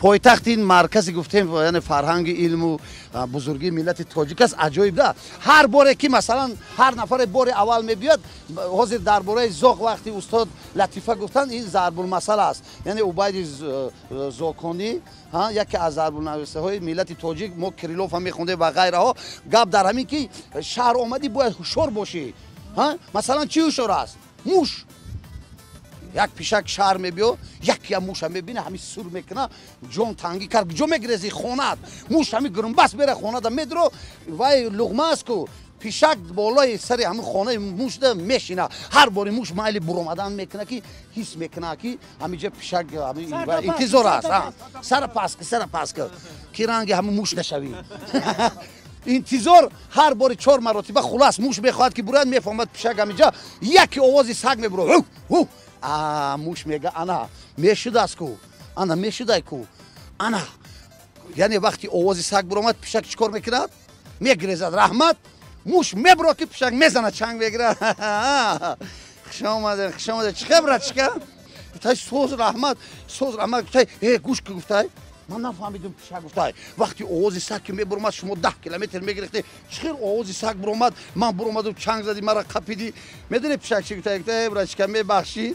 пойтахти ин маркази гуфтем, яъне фарҳанги илму бузургии миллати тоҷик аст. Аҷоиб да, ҳар боре ки масалан ҳар нафаре бори аввал мебиёд, ҳозир дар бораи зоқ вақти устод латифа гуфтанд, ин зарбулмасал аст. Яъне Убайди Зоконӣ яке аз зарбулнависаҳои миллати тоҷик, мо Крилов ҳам мехондем ва ғайраҳо. Гап дар ҳамин ки шаҳр омадӣ бояд ҳушёр бошӣ. Масалан чӣ ҳушёр аст? Муш. Як пишак шаҳр мебиё, як муша мебина, ҳами сур мекуна, ҷон тангӣ кард, ҷо мегирези хонат. Муш ҳами гурмбас мера хонада медро, вай луғма аст ку. Пишак болои сари ҳами хонаи мушда мешина. Ҳар бори муш майли буромадан мекуна ки ҳис мекуна ки ҳамиҷа пишак интизор аст. Сара пас ки, сара пас ки, ки ранги ҳами муш нашавӣ. Интизор ҳар бори 4 маротиба хулас муш мехоҳад ки бурад, мефаҳмад пишак ҳамиҷа, яке овози саг мебуро. Муш мега ана мешудааст ку, ана мешудай ку, ана. Яъне вақти овози саг буромад, пишак чӣ кор мекунад? Мегирезад, раҳмат. Муш мебуро ки пишак мезанад, чанг мегирад. Хуш омадед, хуш омадед. Чӣ хел братчика? Гуфтай соз раҳмат, соз раҳмат. Гуфтай э гӯш ки, гуфтай ман нафаҳмидум пишак. Гуфтай вақти овози саг ки мебуромад, шумо 10 километр мегирехте. Чӣ хел овози саг буромад, ман буромадум, чанг задӣ, мара қапидӣ. Медонӣ пишак чӣ гуфтай? Гуфтай э братчика, мебахшӣ,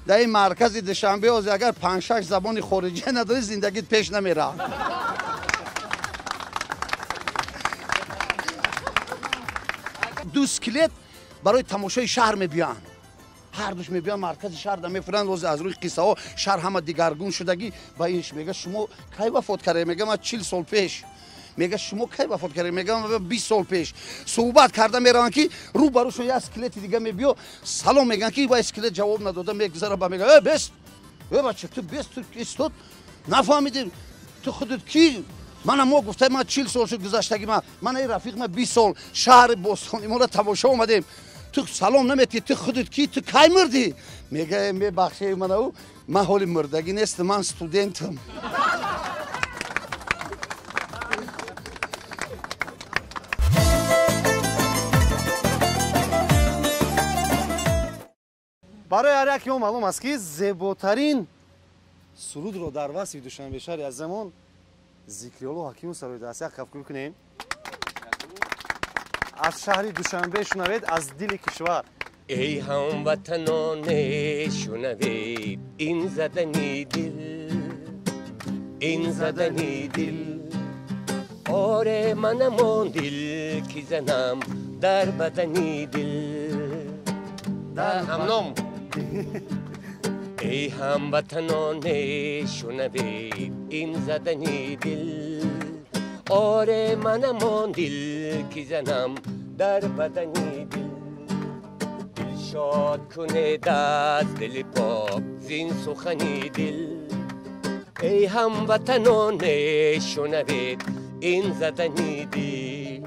дар ин маркази Душанбе ҳозир агар 5-6 забони хориҷия надорӣ, зиндагит пеш намеравад. Ду скелет барои тамошои шаҳр мебиёянд. Ҳар душ мебиёянд маркази шаҳрда мефуранд. Ҳозир аз рӯи қиссаҳо шаҳр ҳама дигаргун шудагӣ. Ба инш мега шумо кай вафот кардед? Мега ман 40 сол пеш. Мега шумо кай вафот кардед? Мега ман 20 сол пеш. Суҳбат карда мераванд ки рӯ ба рӯшон як скелети дига мебиё, салом мегӯянд ки вай скелет ҷавоб надода мегузара, ба мега э бест, э бача ту бест, ту истод, нафаҳмидем ту худат ки? Мана мо гуфтаем ман 40 сол шуд гузаштаги, ман эй рафиқ ман 20 сол шаҳри бостони моро тамошо омадем, ту салом наметӣ, ту худат ки, ту кай мурдӣ? Мега мебахшед мана, ман ҳоли мурдагӣ нестам, ман студентам. Барои ҳар яке мо маълум аст ки зеботарин сурудро дар васфи Душанбе шаҳри аз замон Зикриёлло Ҳакимов сароидааст. Як кафкӯбӣ кунем. Аз шаҳри Душанбе шунавед, аз дили кишвар. Эй ҳамватаноне шунавед ин задани дил, ин задани дил. Оре манам он дил ки занам дар бадани дил. Ҳамном. Эй ҳамватаноне шунавед ин задани дил, оре манам он дил ки занам дар бадани дил. Дил шод кунед аз дили пок зин сухани дил. Эй ҳамватаноне шунавед ин задани дил,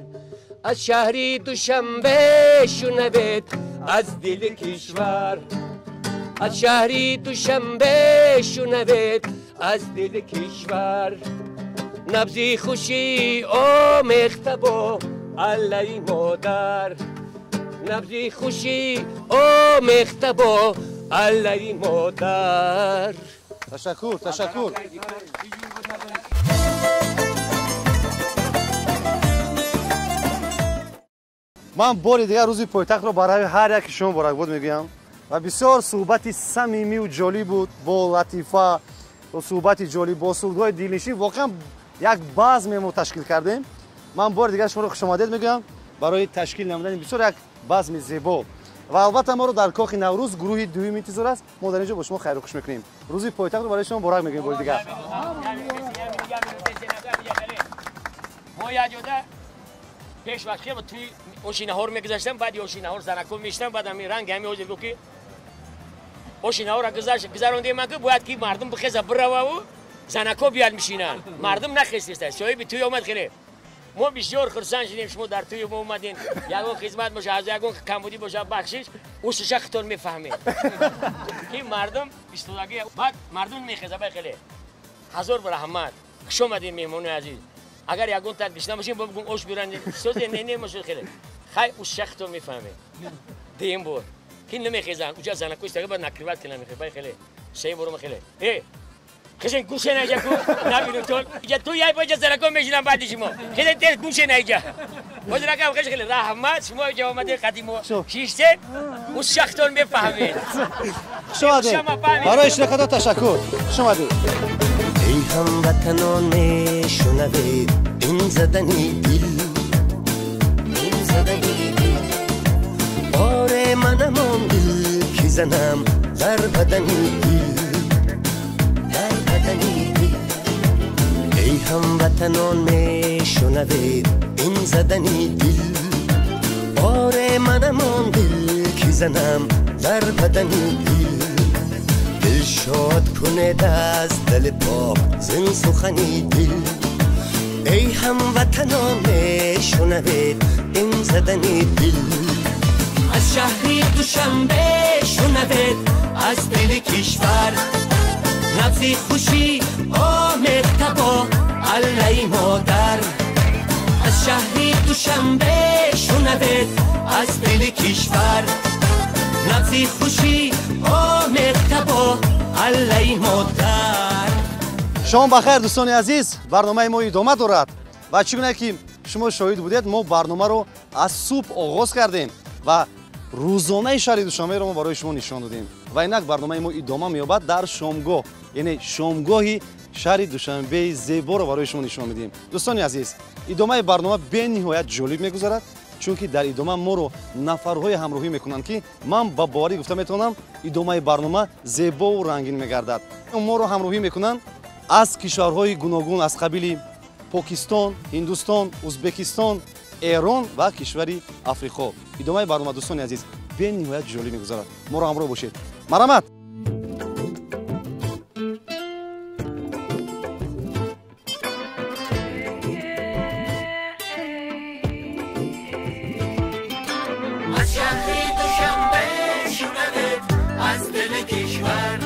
аз шаҳри Душанбе шунавед, аз дили кишвар. Аз шаҳри Душанбе шунавед, аз дили кишвар. Набзи хушӣ омехта бо аллаи модар, набзи хушӣ омехта бо аллаи модар. Ташаккур, ташаккур. Ман бори дигар рӯзи пойтахтро барои ҳар яки шумо муборакбод мегӯям ва бисёр суҳбати самимию ҷолиб буд бо латифа, суҳбати ҷолиб бо сурудҳои дилнишин. Воқеан як базме мо ташкил кардем. Ман бори дигар шуморо хушомадед мегӯям барои ташкил намудани бисёр як базми зебо. Ва албатта моро дар кохи Наврӯз гурӯҳи дуюм интизор аст. Мо дар ин ҷо бо шумо хайру хуш мекунем. Рӯзи пойтахтро барои шумо муборак мегӯем бори дигар. Пеш вақт хеле туи оши наҳор мегузаштам, баъди оши наҳор занако мешитам, баъд ҳамин ранги ҳамин ҳозир гуфт ки Оши навора гузарондем ки бояд ки мардум бихеза бирававу занако биёд мешинанд. Мардум нахестеста. Соҳиби тӯй омад хеле. Мо бисёр хурсанд шудем, шумо дар тӯи мо омадем. Ягон хизмат боша, аз ягон камбудӣ боша, бахшиш, усуша хитон мефаҳмед. Ки мардум истодагӣ, баъд мардум мехеза бай хеле. Ҳазор раҳмат. Хуш омадем меҳмонои азиз. Агар ягон тар гишна бошем, бо бигӯм ош биёранд. Созе не не мошуд хеле. Хай усуша хитон мефаҳмед. Дуюм бор. Ки намехезанд, уҷа занако истага баъд накриват ки намехезад, бай хеле. Сеюм бором хеле. Э, хезен гӯше наиҷа ку набинум тон. Иҷа ту яй бо иҷа занако мешинам баъди шумо. Хезен тез гӯше наиҷа. Боз ракам хеш хеле раҳмат, шумо иҷа омадед қади мо шиштед, усуша хитон мефаҳмед. Хуш омадед. Барои иштирокатон ташаккур. Хуш омадед. Эй ҳамватанон мешунавед ин задани дил, ин задани дил. Оре манам он дил ки занам дар бадани дил, дар бадани дил. Эй ҳамватанон мешунавед ин задани дил. Оре манам он дил ки занам дар бадани дил. Дил шод кунед аз дили пок зин сухани дил. Эй ҳамватанон мешунавед ин задани дил. Аз шаҳри Душанбе шунавед аз дили кишвар. Набзи хушӣ омед табо аллаи модар. Аз шаҳри Душанбе шунавед аз дили кишвар. Набзи хушӣ омед табо аллаи модар. Шом бахайр дӯстони азиз, барномаи мо идома дорад ва чӣ гуна ки шумо шоҳид будед, мо барномаро аз субҳ оғоз кардем ва рӯзонаи шаҳри Душанберо мо барои шумо нишон додем. Ва инак барномаи мо идома меёбад дар шомгоҳ, яъне шомгоҳи шаҳри Душанбеи зеборо барои шумо нишон медиҳем. Дӯстони азиз, идомаи барнома бениҳоят ҷолиб мегузарад, чунки дар идома моро нафарҳое ҳамроҳӣ мекунанд, ки ман ба боварӣ гуфта метавонам идомаи барнома зебову рангин мегардад. Моро ҳамроҳӣ мекунанд аз кишварҳои гуногун, аз қабили Покистон, Ҳиндустон, Узбекистон, Эрон ва кишвари Африқо. Идомаи барнома дӯстони азиз бениҳоят ҷолиб мегузарад. Моро ҳамроҳ бошед. Марҳамат. Аз шаҳри Душанбе шунавед аз дили кишвар,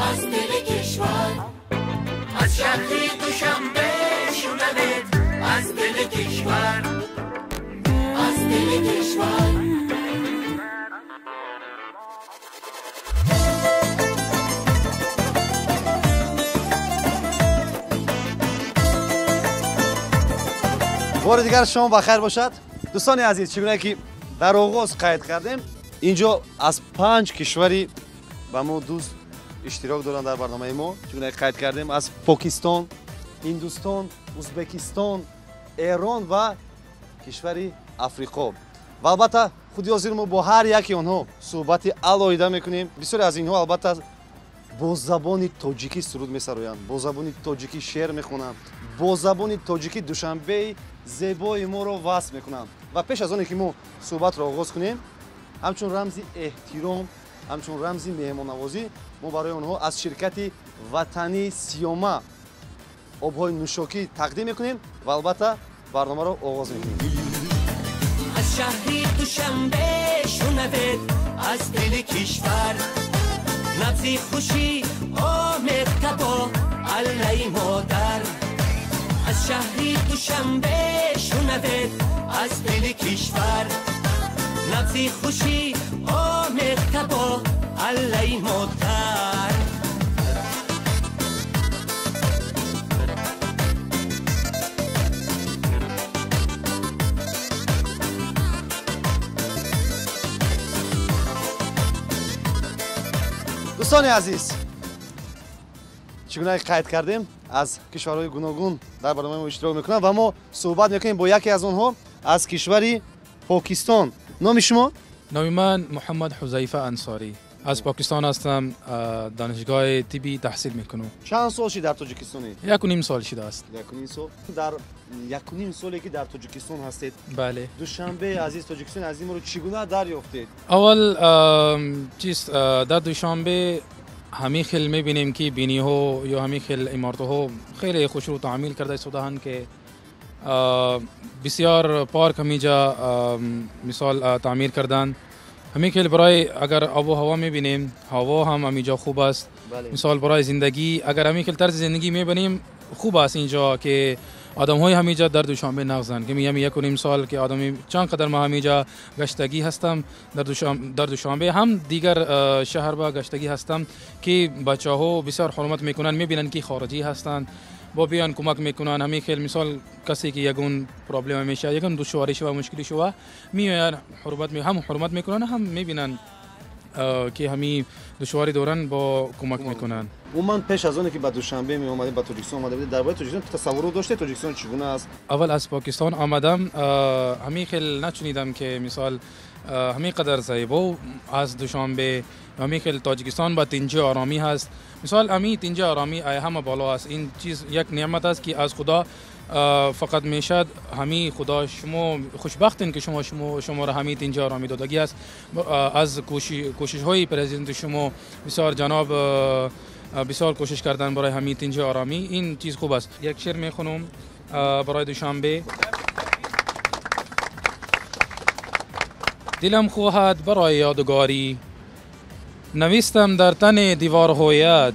аз дили кишвар. Аз шаҳри Душанбе шунавед аз дили кишвар, аз дили кишвар. Бори дигар шом бахайр бошад. Дӯстони азиз, чӣ гуна ки дар оғоз қайд кардем, инҷо аз 5 кишвари ба мо дӯст иштирок доранд дар барномаи мо. Чӣ гуна қайд кардем, аз Покистон, Ҳиндустон, Узбекистон, Эрон ва кишвари Африқо. Ва албатта худи ҳозир мо бо ҳар яки онҳо суҳбати алоҳида мекунем. Бисёре аз инҳо албатта бо забони тоҷикӣ суруд месароянд, бо забони тоҷикӣ шеър мехонанд, бо забони тоҷикӣ Душанбеи зебои моро васф мекунанд. Ва пеш аз оне ки мо суҳбатро оғоз кунем, ҳамчун рамзи эҳтиром, ҳамчун рамзи меҳмоннавозӣ мо барои онҳо аз ширкати ватании Сиёма обҳои нӯшокӣ тақдим мекунем ва албатта барномаро оғоз мекунем. Аз шаҳри Душанбе шунавед аз дили кишвар. Набзи хушӣ омед табо аллаи модар. Аз шаҳри Душанбе шунавед аз дили кишвар. Набзи хушӣ омед табо аллаи модар. Дӯстони азиз, чӣ гуна қайд кардем, аз кишварҳои гуногун дар барномаи мо иштирок мекунанд ва мо суҳбат мекунем бо яке аз онҳо аз кишвари Покистон. Номи шумо? Номи ман Муҳаммад Ҳузайфа Ансорӣ. از پاکستان هستم، دانشگاه طبی تحصیل میکنم. چند سال شد در تاجیکستانی؟ 1.5 سال شده است. 1.5 سال. در 1.5 سالی که در تاجیکستان هستید، بله، دوشنبه عزیز تاجیکستان عزیز رو چگونه دریافتید؟ اول چیز در دوشنبه همین خیل میبینیم که بینی ها یا همین خیل عمارت ها خیلی خوشرو تعمیل کرده شده‌اند که بسیار پارک همیجا مثال تعمیر کردن. همین که برای اگر آب و هوا میبینیم، هوا هم همیجا خوب است. بله. مثال برای زندگی اگر همین که طرز زندگی میبینیم خوب است اینجا که آدم های همیجا در دوشنبه نغزن که میگم 1.5 سال که آدمی چند قدر ما همیجا گشتگی هستم در دوشنبه هم دیگر شهر با گشتگی هستم که بچه ها بسیار حرمت میکنن، میبینن که خارجی هستند با بیان کمک میکنن. همین خیلی مثال کسی که یگون problem میشه، یگون دشواری شوه، مشکلی شوه، میان حرمت می هم حرمت میکنن، هم میبینن که همی دشواری دارن با کمک میکنن. من پیش از اون که به دوشنبه می اومدید، به تاجیکستان اومده بودید، درباره تاجیکستان تصور داشته تاجیکستان چگونه است؟ اول از پاکستان آمدم، همین خیلی نچنیدم که مثال همین قدر زیبا از دوشنبه، همین خیلی تاجیکستان با تنجه آرامی هست. مثال امی تنجه آرامی همه بالا است. این چیز یک نعمت است که از خدا فقط میشد. همی خدا شما خوشبختین که شما را همی تنجه آرامی دادگی است. از کوشش های پرزیدنت شما بسیار جناب بسیار کوشش کردن برای همی تنجه آرامی، این چیز خوب است. یک شعر میخونم برای دوشنبه. دلم خواهد برای یادگاری نویستم در تن دیوارهایت،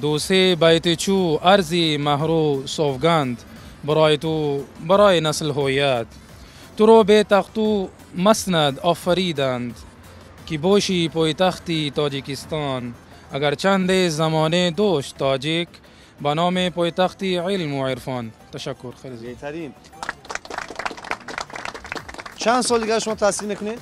دو سه بیت چو ارزی مهرو سوگند برای تو برای نسل هویت. تو رو به تختو مسند آفریدند که باشی پایتختی تاجیکستان، اگر چند زمانه دوش تاجیک به نام پایتختی علم و عرفان. تشکر. خیلی بهترین. چند سال دیگر شما تحصیل میکنید؟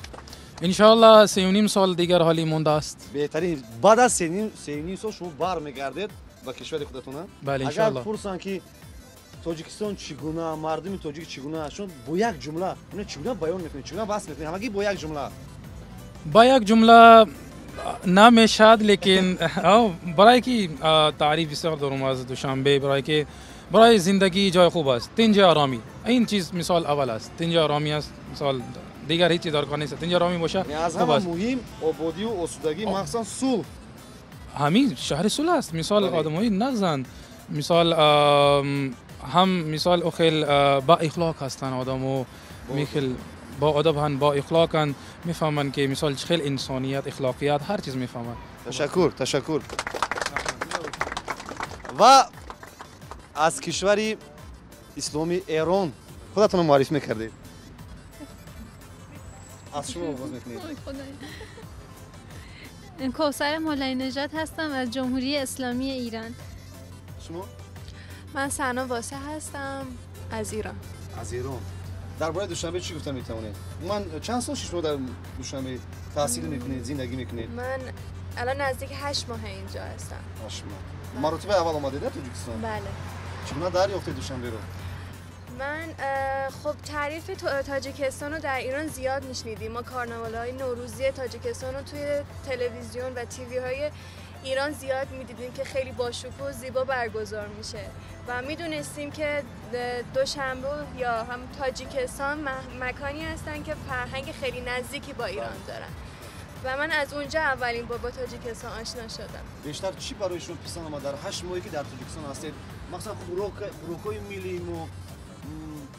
انشاءالله 3.5 سال دیگر حالی مونده است. بهترین. بعد از 3.5 سال شما برمیگردید به کشور خودتون؟ بله انشاءالله. اگر پرسن که تاجیکستان چگونه، مردم تاجیک چگونه، شما با یک جمله اون چگونه بیان میکنید، چگونه وصف میکنید؟ همگی با یک جمله. با یک جمله نمیشد، لیکن برای که تعریف بسیار دارم از دوشنبه، برای که برای زندگی جای خوب است، تنج آرامی، این چیز مثال اول است، تنج آرامی است. مثال دیگر هیچ در کار نیست، تنج آرامی باشه. از همه مهم آبادی و آسودگی، مخصوصا صلح. همین شهر صلح است. مثال آدمای نغزند، مثال هم مثال اخیل با اخلاق هستن آدمو، میخل با ادب هن، با اخلاقن، میفهمن که مثال خیلی انسانیت، اخلاقیات، هر چیز میفهمن. تشکر، تشکر. و از کشور اسلامی ایران خودتون معرفی میکردید؟ از شما آغاز میکنید. کوثر مولایی نژاد هستم از جمهوری اسلامی ایران. شما؟ من سنا واسه هستم از ایران. از ایران. درباره دوشنبه چی گفتم میتوانید؟ من چند سال شما در دوشنبه تحصیل میکنید، زندگی میکنید؟ من الان نزدیک 8 ماه اینجا هستم. 8 ماه. مراتب اول آمدید تاجیکستان؟ بله. چگونه دریافتید دوشنبه رو؟ من خب تعریف تاجیکستان رو در ایران زیاد میشنیدیم. ما کارناوال‌های نوروزی تاجیکستان رو توی تلویزیون و تیوی های ایران زیاد میدیدیم که خیلی باشکوه و زیبا برگزار میشه و میدونستیم که دوشنبه یا هم تاجیکستان مکانی هستن که فرهنگ خیلی نزدیکی با ایران دارن و من از اونجا اولین بار با تاجیکستان آشنا شدم. بیشتر چی برای شما پسند آمد در 8 ماهی که در تاجیکستان هستید؟ مثلا خوراک‌های ملی ما،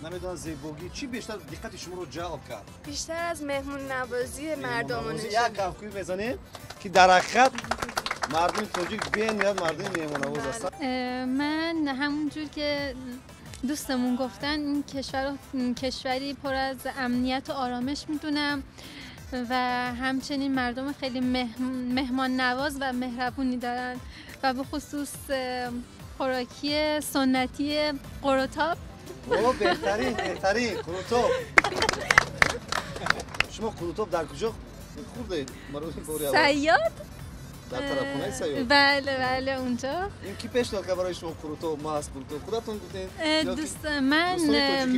نمیدونم زیبایی، چی بیشتر دقت شما رو جلب کرد؟ بیشتر از مهمون نوازی مردمانه. یک کافی میزنه که در حقیقت مردم تاجیک بی‌نهایت مردم مهمون نواز هستن. من همونجور که دوستمون گفتن این کشور کشوری پر از امنیت و آرامش میدونم و همچنین مردم خیلی مهمان نواز و مهربونی دارن و به خصوص خوراکی سنتی قروتاب. اوه بهترین، بهترین قروتاب. شما قروتاب در کجا خوردید؟ صیاد؟ در طرف خونه صیاد. بله بله اونجا. این کی پیشنهاد کرد برای شما قروتاب؟ ما از قروتاب خودتون گفتین؟ دوست من،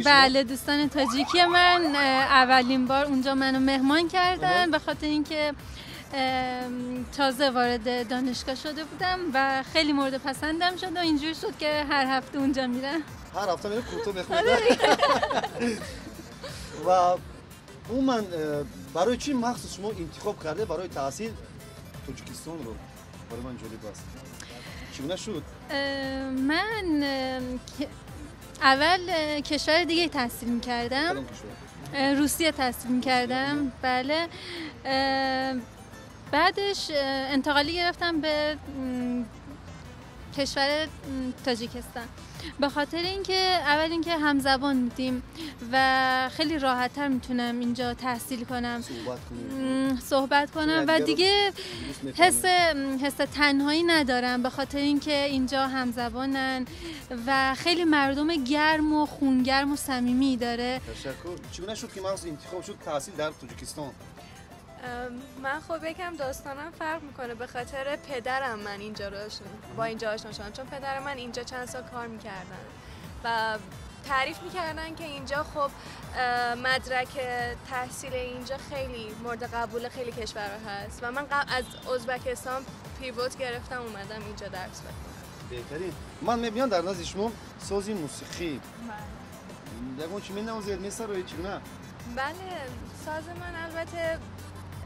بله دوستان تاجیکی من اولین بار اونجا منو مهمان کردن به خاطر اینکه تازه وارد دانشگاه شده بودم و خیلی مورد پسندم شد و اینجور شد که هر هفته اونجا میرم. هر هفته میرم کورتو میخونم. و عموما برای چی مخصوص شما انتخاب کرده برای تحصیل تاجیکستان رو؟ برای من جالب است. چگونه شد؟ من اول کشور دیگه تحصیل میکردم، روسیه تحصیل میکردم. بله. بعدش انتقالی گرفتم به کشور تاجیکستان، به خاطر اینکه اول اینکه همزبان بودیم و خیلی راحت‌تر میتونم اینجا تحصیل کنم، صحبت کنم و دیگه حس تنهایی ندارم، به خاطر اینکه اینجا همزبانن و خیلی مردم گرم و خونگرم و صمیمی داره. تشکر. چگونه شد که مغز انتخاب شد تحصیل در تاجیکستان؟ من خب یکم داستانم فرق میکنه، به خاطر پدرم من اینجا رو با اینجا آشنا شدم، چون پدر من اینجا چند سال کار میکردن و تعریف میکردن که اینجا خب مدرک تحصیل اینجا خیلی مورد قبول خیلی کشورها هست و من از ازبکستان پیوت گرفتم اومدم اینجا درس بخونم. بهترین. من میبینم در نزد شما سازی موسیقی. یگان چی مینوازید میسرایید چگونه؟ بله، ساز من البته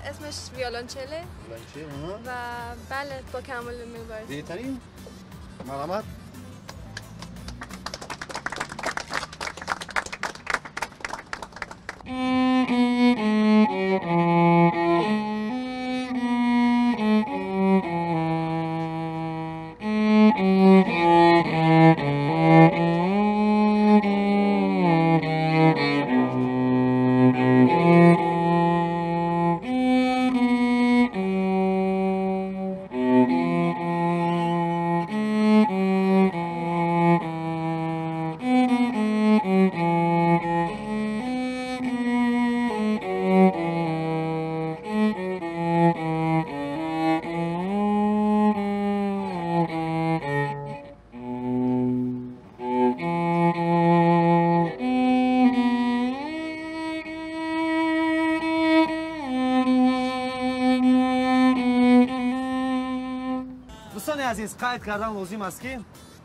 اسمش ویولنچله و بله با کمال میل. بهترین. مرحمت. عزیز، قید کردن لازم است که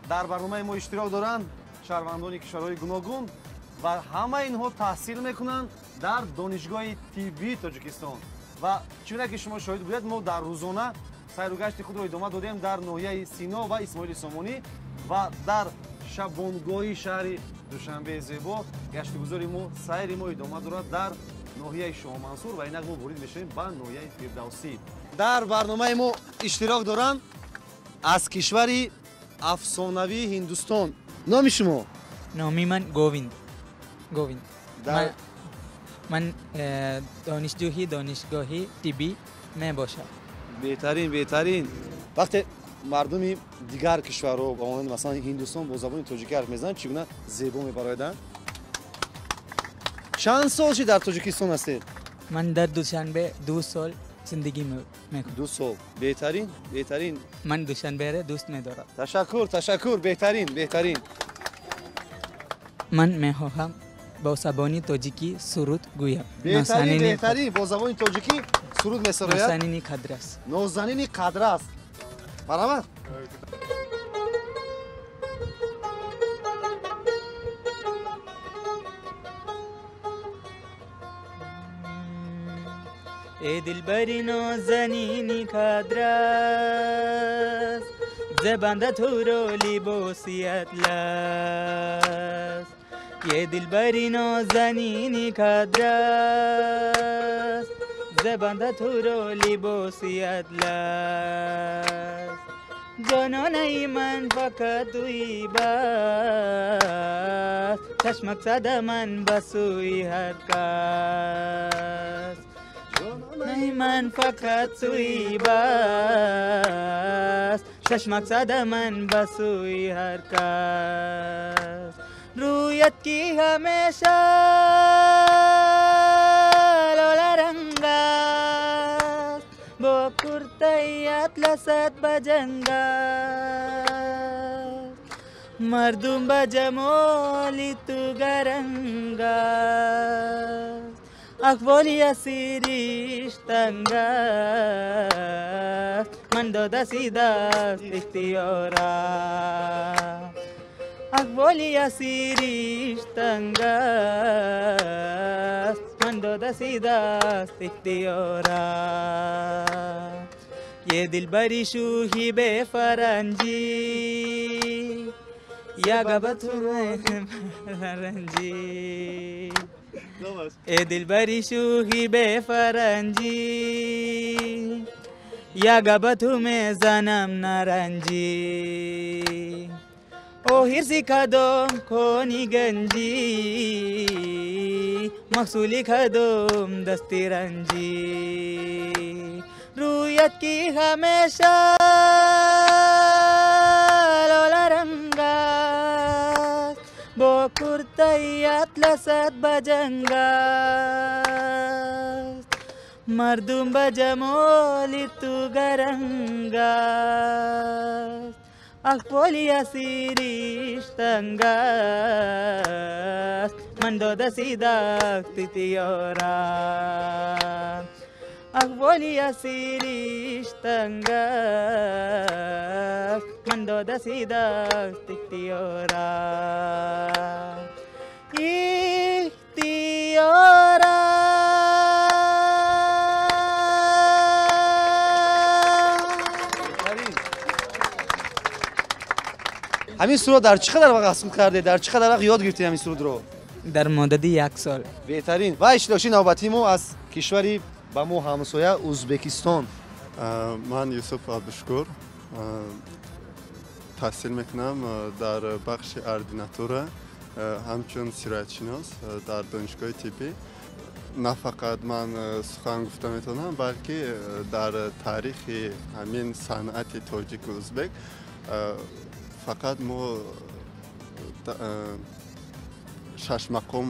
در برنامه ما اشتراک دارند شهروندان کشورهای گوناگون و همه اینها تحصیل میکنند در دانشگاه طبی تاجیکستان و چون که شما شاهد بودید ما در روزانه سیر و گشت خود را ادامه دادیم در ناحیه سینا و اسماعیل سامانی و در شبانگاهی شهر دوشنبه زیبا گشت گذاری ما سیر ما ادامه دارد در ناحیه شاه منصور و اینک ما وارد میشیم به ناحیه فردوسی. در برنامه ما اشتراک دارند از کشور افسانوی هندوستان. نام شما؟ نامی من گوویند. گوویند. من دانشجوی دانشگاهی طبی می باشم. بهترین بهترین. وقتی مردمی دیگر کشورها با مانند مثلا هندوستان با زبان تاجیکی حرف میزنند چگونه زیبا میبرایدند؟ چند سال در تاجیکستان هستید؟ من در دوشنبه 2 سال زندگی میکنم. 2 سال. بهترین بهترین. من دوشنبه را دوست میدارم. تشکر تشکر. بهترین بهترین. من میخواهم با زبان تاجیکی سرود گویم. بهترین بهترین. با زبان تاجیکی سرود میسراید. نازنین قدر است. نازنین قدر است. برابر. ای دلبری نازنینی قدر است، زبنده تو رو لباسی اطلس. یه دلبری نازنینی قدر است، زبنده تو رو لباسی اطلس. جانانه من فقط تویی بس، چشمک زده من به سوی هر کس. جانانه من فقط تویی بس، چشمک زده من به سوی هر کس. رویت کی همیشه لاله رنگ است، با کرته اطلست به جنگ است. مردم به جمال تو گرنگ است، احوالی اسیریش تنگ است من دادسی دست اختیارا احوالی اسیریش تنگ است من دادسی دست اختیارا یه دلبری شوخی به فرنجی یا گبت فرنجی ای دلبری شوخی به فرنجی یا گبت می زنم نارنجی او هرسی کدوم کنی گنجی مقصولی کدوم دستی رنجی رویت کی همیشه لولا رنگاست با کرتای اطلست بجنگاست مردم بجمال تو گرنگاست احوالی اسیریش تنگاست من دادسی دست تیارا احوالی اسیریش تنگاست من دادسی دست اختیارا اختیارا. ҳамин суруд дар чӣ қадар вақт аз худ кардед, дар чӣ қадар вақт ёд гирифтед ҳамин сурудро? Дар муддати 1 сол. Беҳтарин. Ва иштирокчии навбатии мо аз кишвари ба мо ҳамсоя Ӯзбекистон. Ман Юсуф Абдушукур таҳсил мекунам дар бахши ординатура ҳамчун сироятшинос дар донишгоҳи тиббӣ. На фақат ман сухан гуфта метавонам, балки дар таърихи ҳамин санъати тоҷику ӯзбек фақат мо шашмақом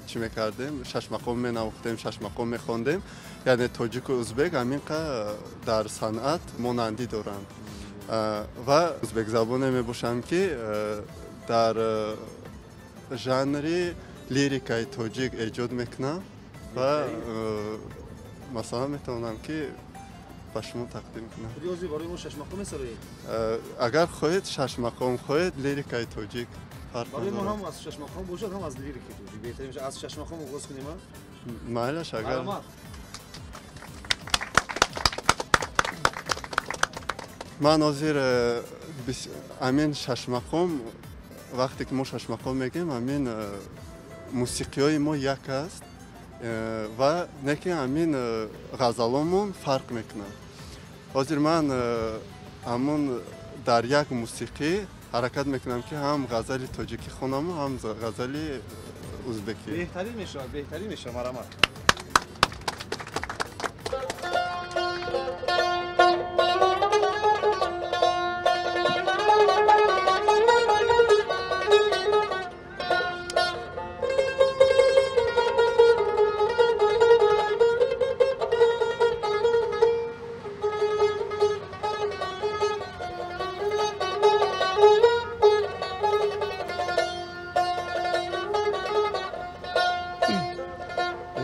чӣ мекардем, шашмақом менавохтем, шашмақом мехондем. Яъне тоҷику ӯзбек ҳамин қа дар санъат монандӣ доранд. Ва ӯзбекзабоне мебошам, ки дар жанри лирикаи тоҷик эҷод мекунам ва масалан метавонам, ки ба шумо тақдим кунам. Ҳозир барои мо шашмақом месароед? Агар хоҳед шашмақом, хоҳед лирикаи тоҷик, фарқ барои мо надорад. Ҳам аз шашмақом бошад, ҳам аз лирикаи тоҷик беҳтарин мешавад. Аз шашмақом оғоз кунем, а? Майлаш, агар. Марҳамат. Ман ҳозир ҳамин шашмақом, вақте ки мо шашмақом мегӯем, ҳамин мусиқиҳои мо як аст ва не ки ҳамин ғазаломон фарқ мекунад. Ҳозир ман ҳамон дар як мусиқӣ ҳаракат мекунам, ки ҳам ғазали тоҷикӣ хонаму ҳам ғазали ӯзбекӣ. Беҳтарин мешавад, беҳтарин мешавад. Марҳамат.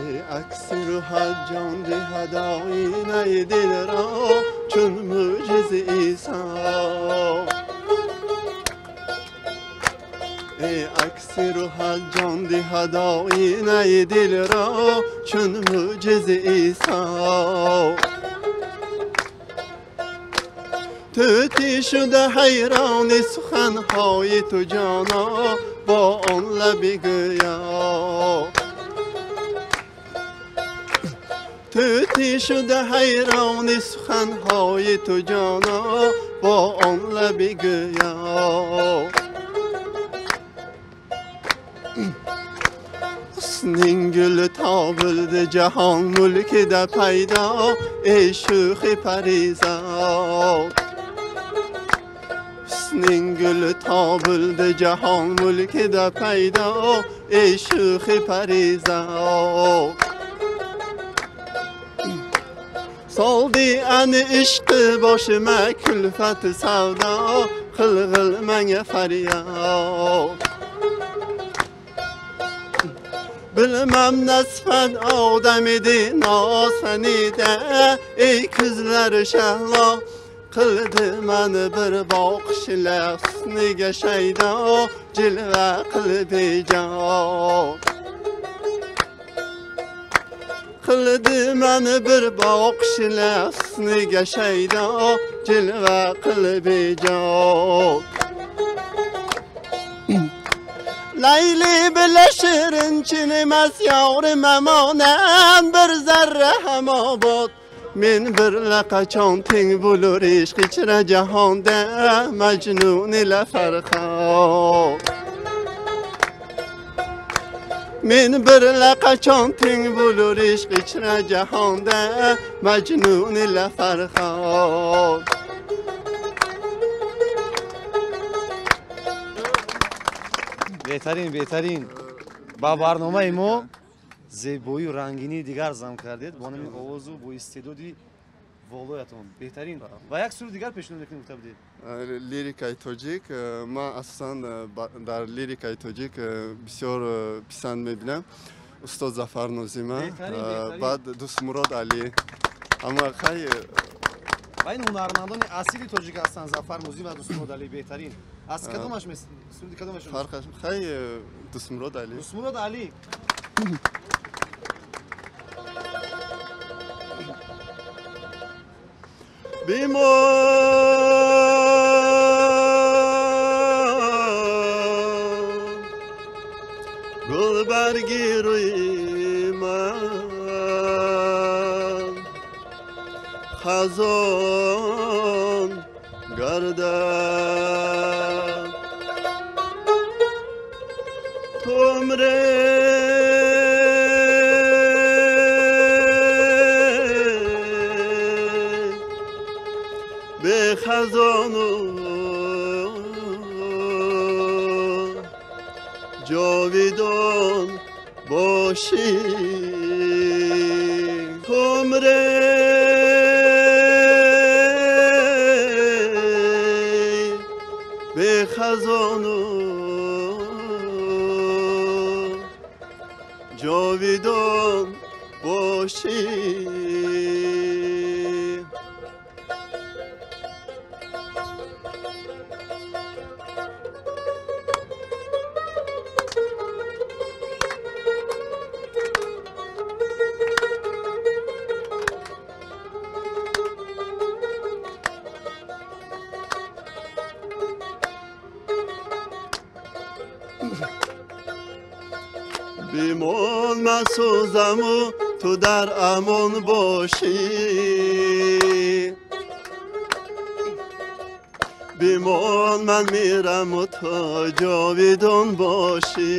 Эй акси рӯҳат ҷон диҳад оинаи дилро чун мӯъҷизи Исо. Эй акси рӯҳат ҷон диҳад оинаи дилро чун мӯъҷизи Исо. Тӯтӣ шуда ҳайрони суханҳои ту ҷоно бо он лаби гӯё. Тӯтӣ шуда ҳайрони суханҳои ту ҷоно бо он лаби гӯё. Husning guli topildi jahon mulkida paydo, ey shuxi parizod. Husning guli topildi jahon mulkida paydo, ey shuxi parizod. Soldi ani ishqi boshima kulfati savdo, qilg'il menga faryod. Bilmem ne sıfat odam idi nazanide. Ey kızlar şehla qildi meni bir boqishla husniga shaydo jilva qilib bejo. Qildi meni bir boqishla husniga shaydo jilva qilib bejo. Layli bila shirin chinimas yorim amonan bir zarra ham obod. Men birla qachon teng bo'lur ishq ichra jahonda Majnun ila Farhod. Men birla qachon teng bo'lur ishq ichra jahonda Majnun ila Farhod. Беҳтарин, беҳтарин. Ба барномаи мо зебоию рангинии дигар зам кардед бо ҳамин овозу бо истеъдоди волоятон. Беҳтарин. Ва як суруди дигар пешниҳод мекунем, гуфта будед. Лирикаи тоҷик. Ман асосан дар лирикаи тоҷик бисёр писанд мебинам устод Зафар Нозима, баъд Дӯстмурод Алӣ. Амма хай ва ин ҳунармандони асили тоҷик ҳастанд, Зафар Нозим ва Дӯстмурод Алӣ. Беҳтарин. Аз кадомаш суруди кадомаш? Фарқаш хай Дӯстмурод Алӣ. Дӯстмурод Алӣ. Бимон гулбарги рӯи ман хазон гардад. Ту умре به خزان و جاویدان باشی. عمره به خزان و جاویدان باشی. Бимон ман сӯзаму ту дар амон бошӣ. Бимон ман мираму ту ҷовидон бошӣ.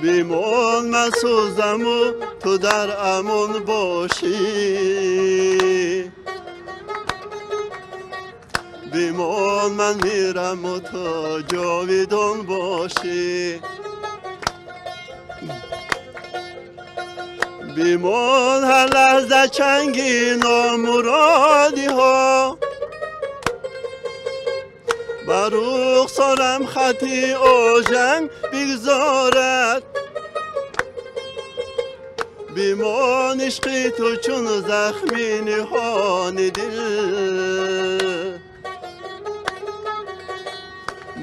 Бимон ман сӯзаму ту дар амон бошӣ. Бимон ман мираму ту ҷовидон бошӣ. Бимон ҳар лаҳза чанги номуродиҳо бар рухсорам хати ожанг бигзорад. Бимон ишқи ту чун захми ниҳони дил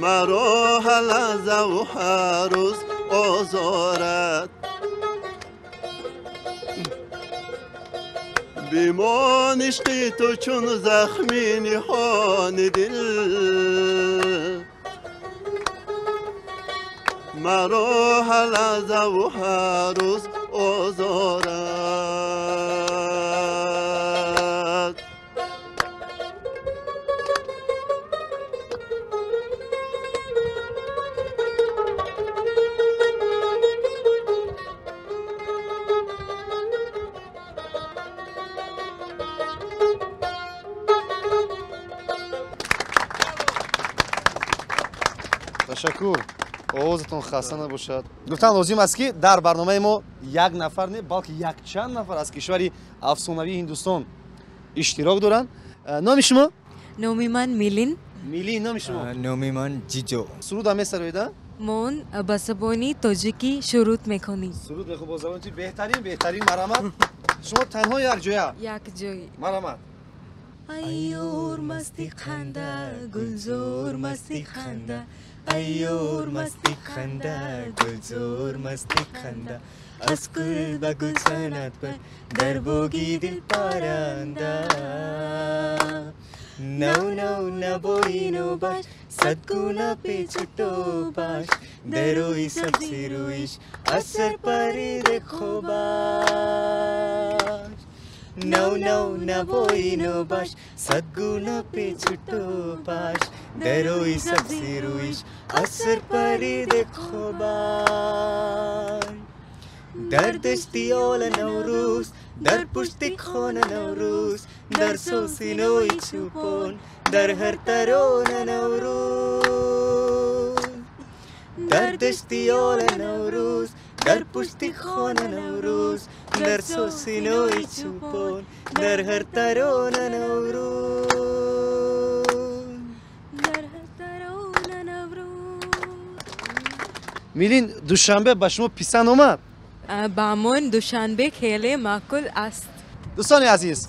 маро ҳар лаҳзаву ҳар рӯз озорад. Бимон ишқи ту чун захми ниҳони дил маро ҳар лаҳзаву ҳар рӯз озорад. Ташаккур. Овозатон хаста набошад. Гуфтан лозим аст, ки дар барномаи мо як нафар не, балки якчанд нафар аз кишвари афсонавии Ҳиндустон иштирок доранд. Номи шумо? Номи ман Милин. Мили, номи шумо? Номи ман Ҷиҷо. Суруд ҳам месароида? Мон ба забони тоҷикӣ шуруд мехонем. Суруд мехонед бо забони тоҷикӣ. Беҳтарин, беҳтарин, марҳамат. Шумо танҳо якҷоя? Якҷоя. Марҳамат. Айёр масти ханда, гулзор масти ханда, айёр масти ханда, гулзор масти ханда, аз гул ба гул занад бар дар боги дил паранда. Нав нав набои нобаш, садгуна печу тобаш, дарои сабзи рӯиш асар париде хобаш. Нав нав набои нобаш, садгуна печу тобаш, дарои сабзи рӯиш асар париде хобаш. Дар дашти ола Наврӯз, дар пушти хона Наврӯз, дар сосинои чӯпон, дар ҳар тарона Наврӯз. Дар дашти ола Наврӯз, дар пушти хона Наврӯз, дар сосинои чӯпон, дар ҳар тарона Наврӯз. Дар ҳар тарона Наврӯз. Милин, Душанбе ба шумо писанд омад? Ба мон Душанбе хеле маъқул аст. Дӯстони азиз,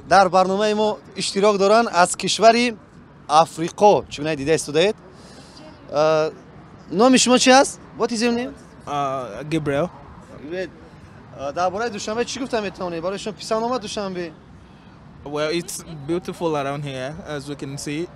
дар барномаи мо иштирок доранд аз кишвари Африқо. Чӣ гуна дида истодаед? Номи шумо чи аст? What is your name? Gabriel. Дар бораи Душанбе чӣ гуфта метавонед? Барои шумо писанд омад Душанбе? Well, it's beautiful around here, as we can see.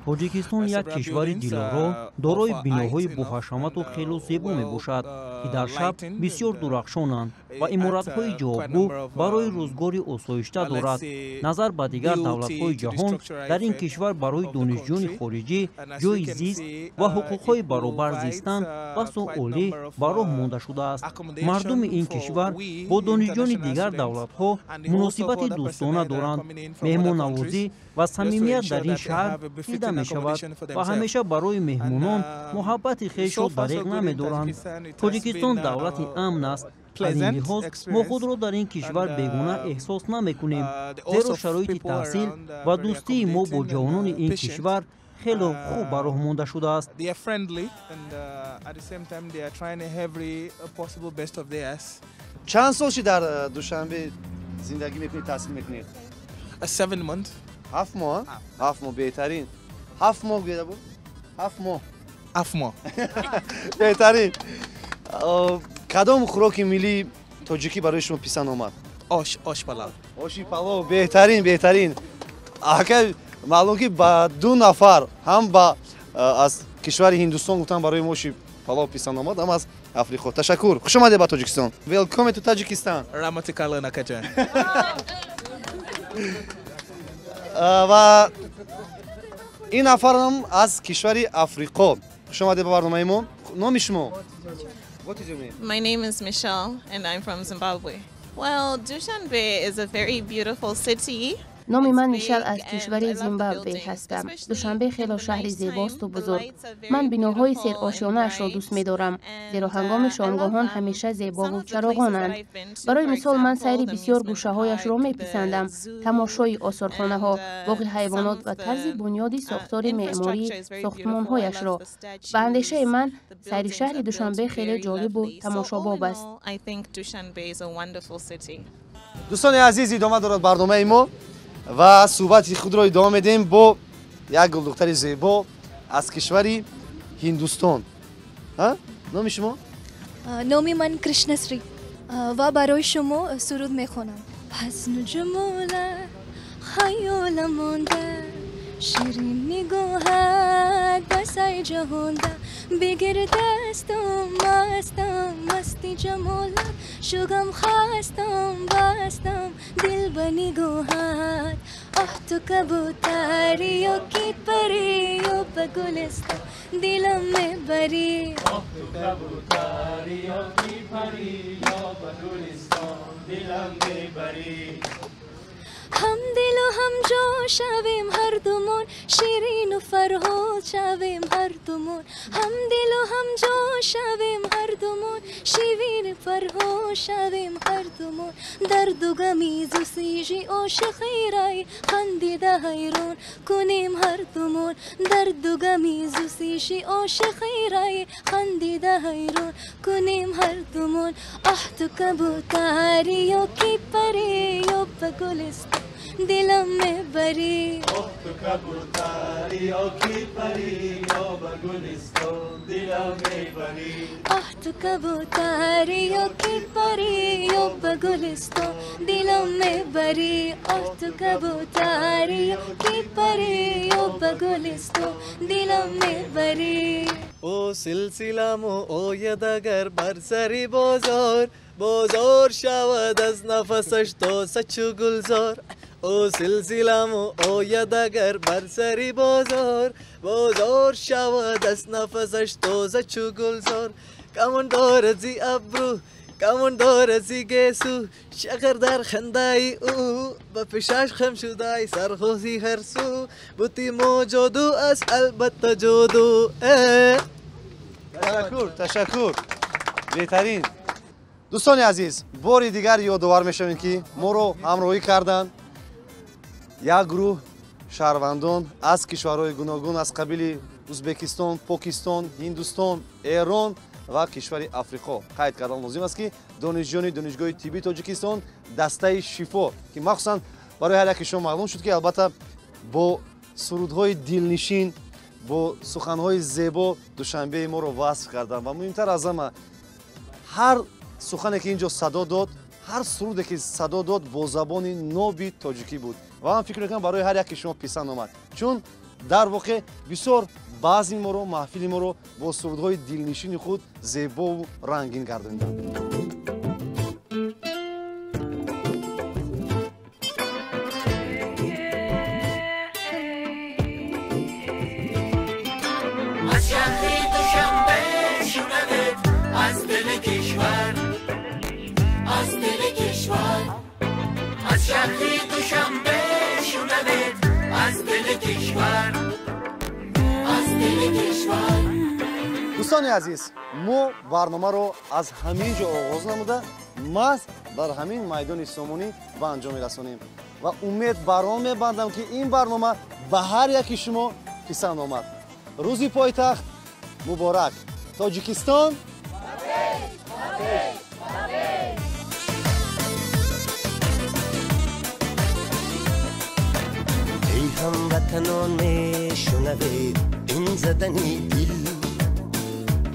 Тоҷикистон як кишвари дилоро дорои биноҳои боҳашамату хело зебо мебошад, ки дар шаб бисёр дурахшонанд ва иморатҳои ҷавобгӯ барои рӯзгори осоишта дорад. Назар ба дигар давлатҳои ҷаҳон, дар ин кишвар барои донишҷӯёни хориҷӣ ҷойи зист ва ҳуқуқҳои баробар зистан басо олӣ ба роҳ монда шудааст. Мардуми ин кишвар бо донишҷӯёни дигар давлатҳо муносибати дӯстона доранд. Меҳмоннавозӣ ва самимият дар ин шаҳр дида мешавад ва ҳамеша барои меҳмонон муҳаббати хешро дареғ намедоранд. Тоҷикистон давлати амн аст. Аз ин лиҳоз мо худро дар ин кишвар бегуна эҳсос намекунем, зеро шароити таҳсил ва дӯстии мо бо ҷавонони ин кишвар хело хуб ба роҳ монда шудааст. Чанд сол ши дар Душанбе зиндагӣ мекунед, таҳсил мекунед? 7 months. 7 моҳ? 7 моҳ, беҳтарин. 7 моҳ гӯяда буд? 7 моҳ. 7 моҳ. Беҳтарин. Кадом хӯроки миллии тоҷикӣ барои шумо писанд омад? Ош, ош палав. Оши палов, беҳтарин, беҳтарин. Ака, маълум ки ба ду нафар ҳам ба аз кишвари Ҳиндустон гуфтан барои мо оши палов писанд омад, ҳам аз Африқо. Ташаккур. Хуш омадед ба Тоҷикистон. Welcome to Tajikistan. Раҳмати калон, акаҷон. Ва ин нафарам аз кишвари Африқо. Хуш омадед ба барномаи мо. Номи шумо? What is your name? My name is Michelle and I'm from Zimbabwe. Well, Dushanbe is a very beautiful city. Номи ман Мишел аз кишвари Зимбабве ҳастам. Душанбе хело шаҳри зебосту бузург. Ман биноҳои серошёнаашро дӯст медорам, зеро ҳангоми шомгоҳон ҳамеша зебову чароғонанд. Барои мисол, ман сайри бисёр гӯшаҳояшро меписандам: тамошои осорхонаҳо, боғи ҳайвонот ва тарзи бунёди сохтори меъмории сохтмонҳояшро. Ба андешаи ман, сайри шаҳри Душанбе хеле ҷолибу тамошобоб аст. Дӯстони азиз, идома дорад барномаи мо ва суҳбати худро идома медиҳем бо як гулдухтари зебо аз кишвари Ҳиндустон. Номи шумо? Номи ман Кришнасри ва барои шумо суруд мехонам. Ҳасну ҷамола хаёла монда, ширин нигоҳат ба сай ҷаҳонда, бигир дастам мастам масти ҷамола, шугам хастам бастам дил ба нигоҳат. Оҳ ту кабутариё ки париё ба гулистон дилам мебарӣ. Оҳ ту кабутариё ки париё ба гулистон дилам мебарӣ. Ҳам дилу ҳам ҷо шавем ҳардумон, ширину фарҳод шавем ҳардумон. Ҳам дилу ҳам ҷо шавем ҳардумон, شیرین فرها شویم هر دومون درد و غمیز و سیجی عاشقی رای خندیده حیران کنیم هر دومون درد و غمیز و سیجی عاشقی رای خندیده حیران کنیم هر دومون آه تو کبوتری یا کی پری یا به گلستان دلم میبری آه تو کبوتری یا کی پری یا به گلستان دلم میبری آه تو کبوتری یا کی پری یا به گلستان دلم میبری آه تو کبوتری یا کی پری یا به گلستان دلم میبری او سلسلم آید اگر بر سری بازار بازار شود از نفسش تا سچو گلزار او سلسلم آید اگر بر سری بازار بازار شود از نفسش تازه چو گلزار کمان دارد زی ابرو کمان دارد زی گیسو شکر در خندای او به پیشش خم شدای سرخوشی هر سو بوتی موجودو از البته جودو. تشکر تشکر بهترین. دوستان عزیز باری دیگر یادآور میشویم که ما رو همراهی کردن یک گروه شهروندان از کشورهای گوناگون از قبیل ازبکستان، پاکستان، هندوستان، ایران و کشور افریقا. قید کردن لازم است که دانشجویان دانشگاه طبی تاجیکستان دسته شفا که مخصوصا برای هر یک شما معلوم شد که البته با سرودهای دلنشین با سخنهای زیبا دوشنبه ما رو وصف کردن و مهمتر از همه هر سخنی که اینجا صدا داد هر سرودی که صدا داد با زبان نابی تاجیکی بود و من فکر میکنم برای هر یک شما پسند آمد چون در واقع بسیار بعضی ما رو محفل ما رو با سرودهای دلنشین خود زیبا و رنگین گرداندند. از شهر دوشنبه شنوید از دل کشور از دل کشور از شهر دوشنبه شنوید از دل کشور از دل کشور. دوستان عزیز ما برنامه رو از همین جا آغاز نموده محض در همین میدان سامونی به انجام می‌رسانیم و امید بر آن می‌بندم که این برنامه به هر یکی شما پسند آمد. روزی پایتخت مبارک. تاجیکستان ای هموطنان میشنوید این زدنی دل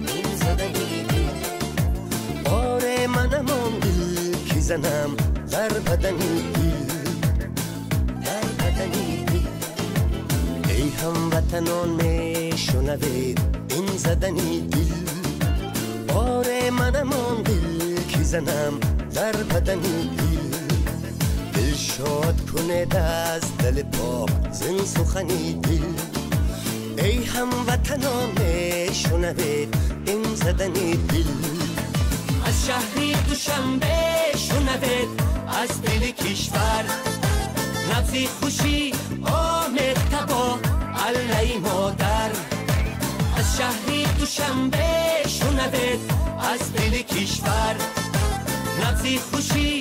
این زدنی دل آره منم آن دل که زنم در بدنی دل در بدنی دل ای هموطنان میشنوید این زدنی دل آره منم آن دل که زنم در بدنی دل دل شاد کند از دل پاک زین سخنی دل ای هموطنان میشنوید این زدنی دل از شهری دوشنبه شنوید از دل کشور نبض خوشی آمد تبا علی مادر از شهری دوشنبه شنوید از دل کشور نبض خوشی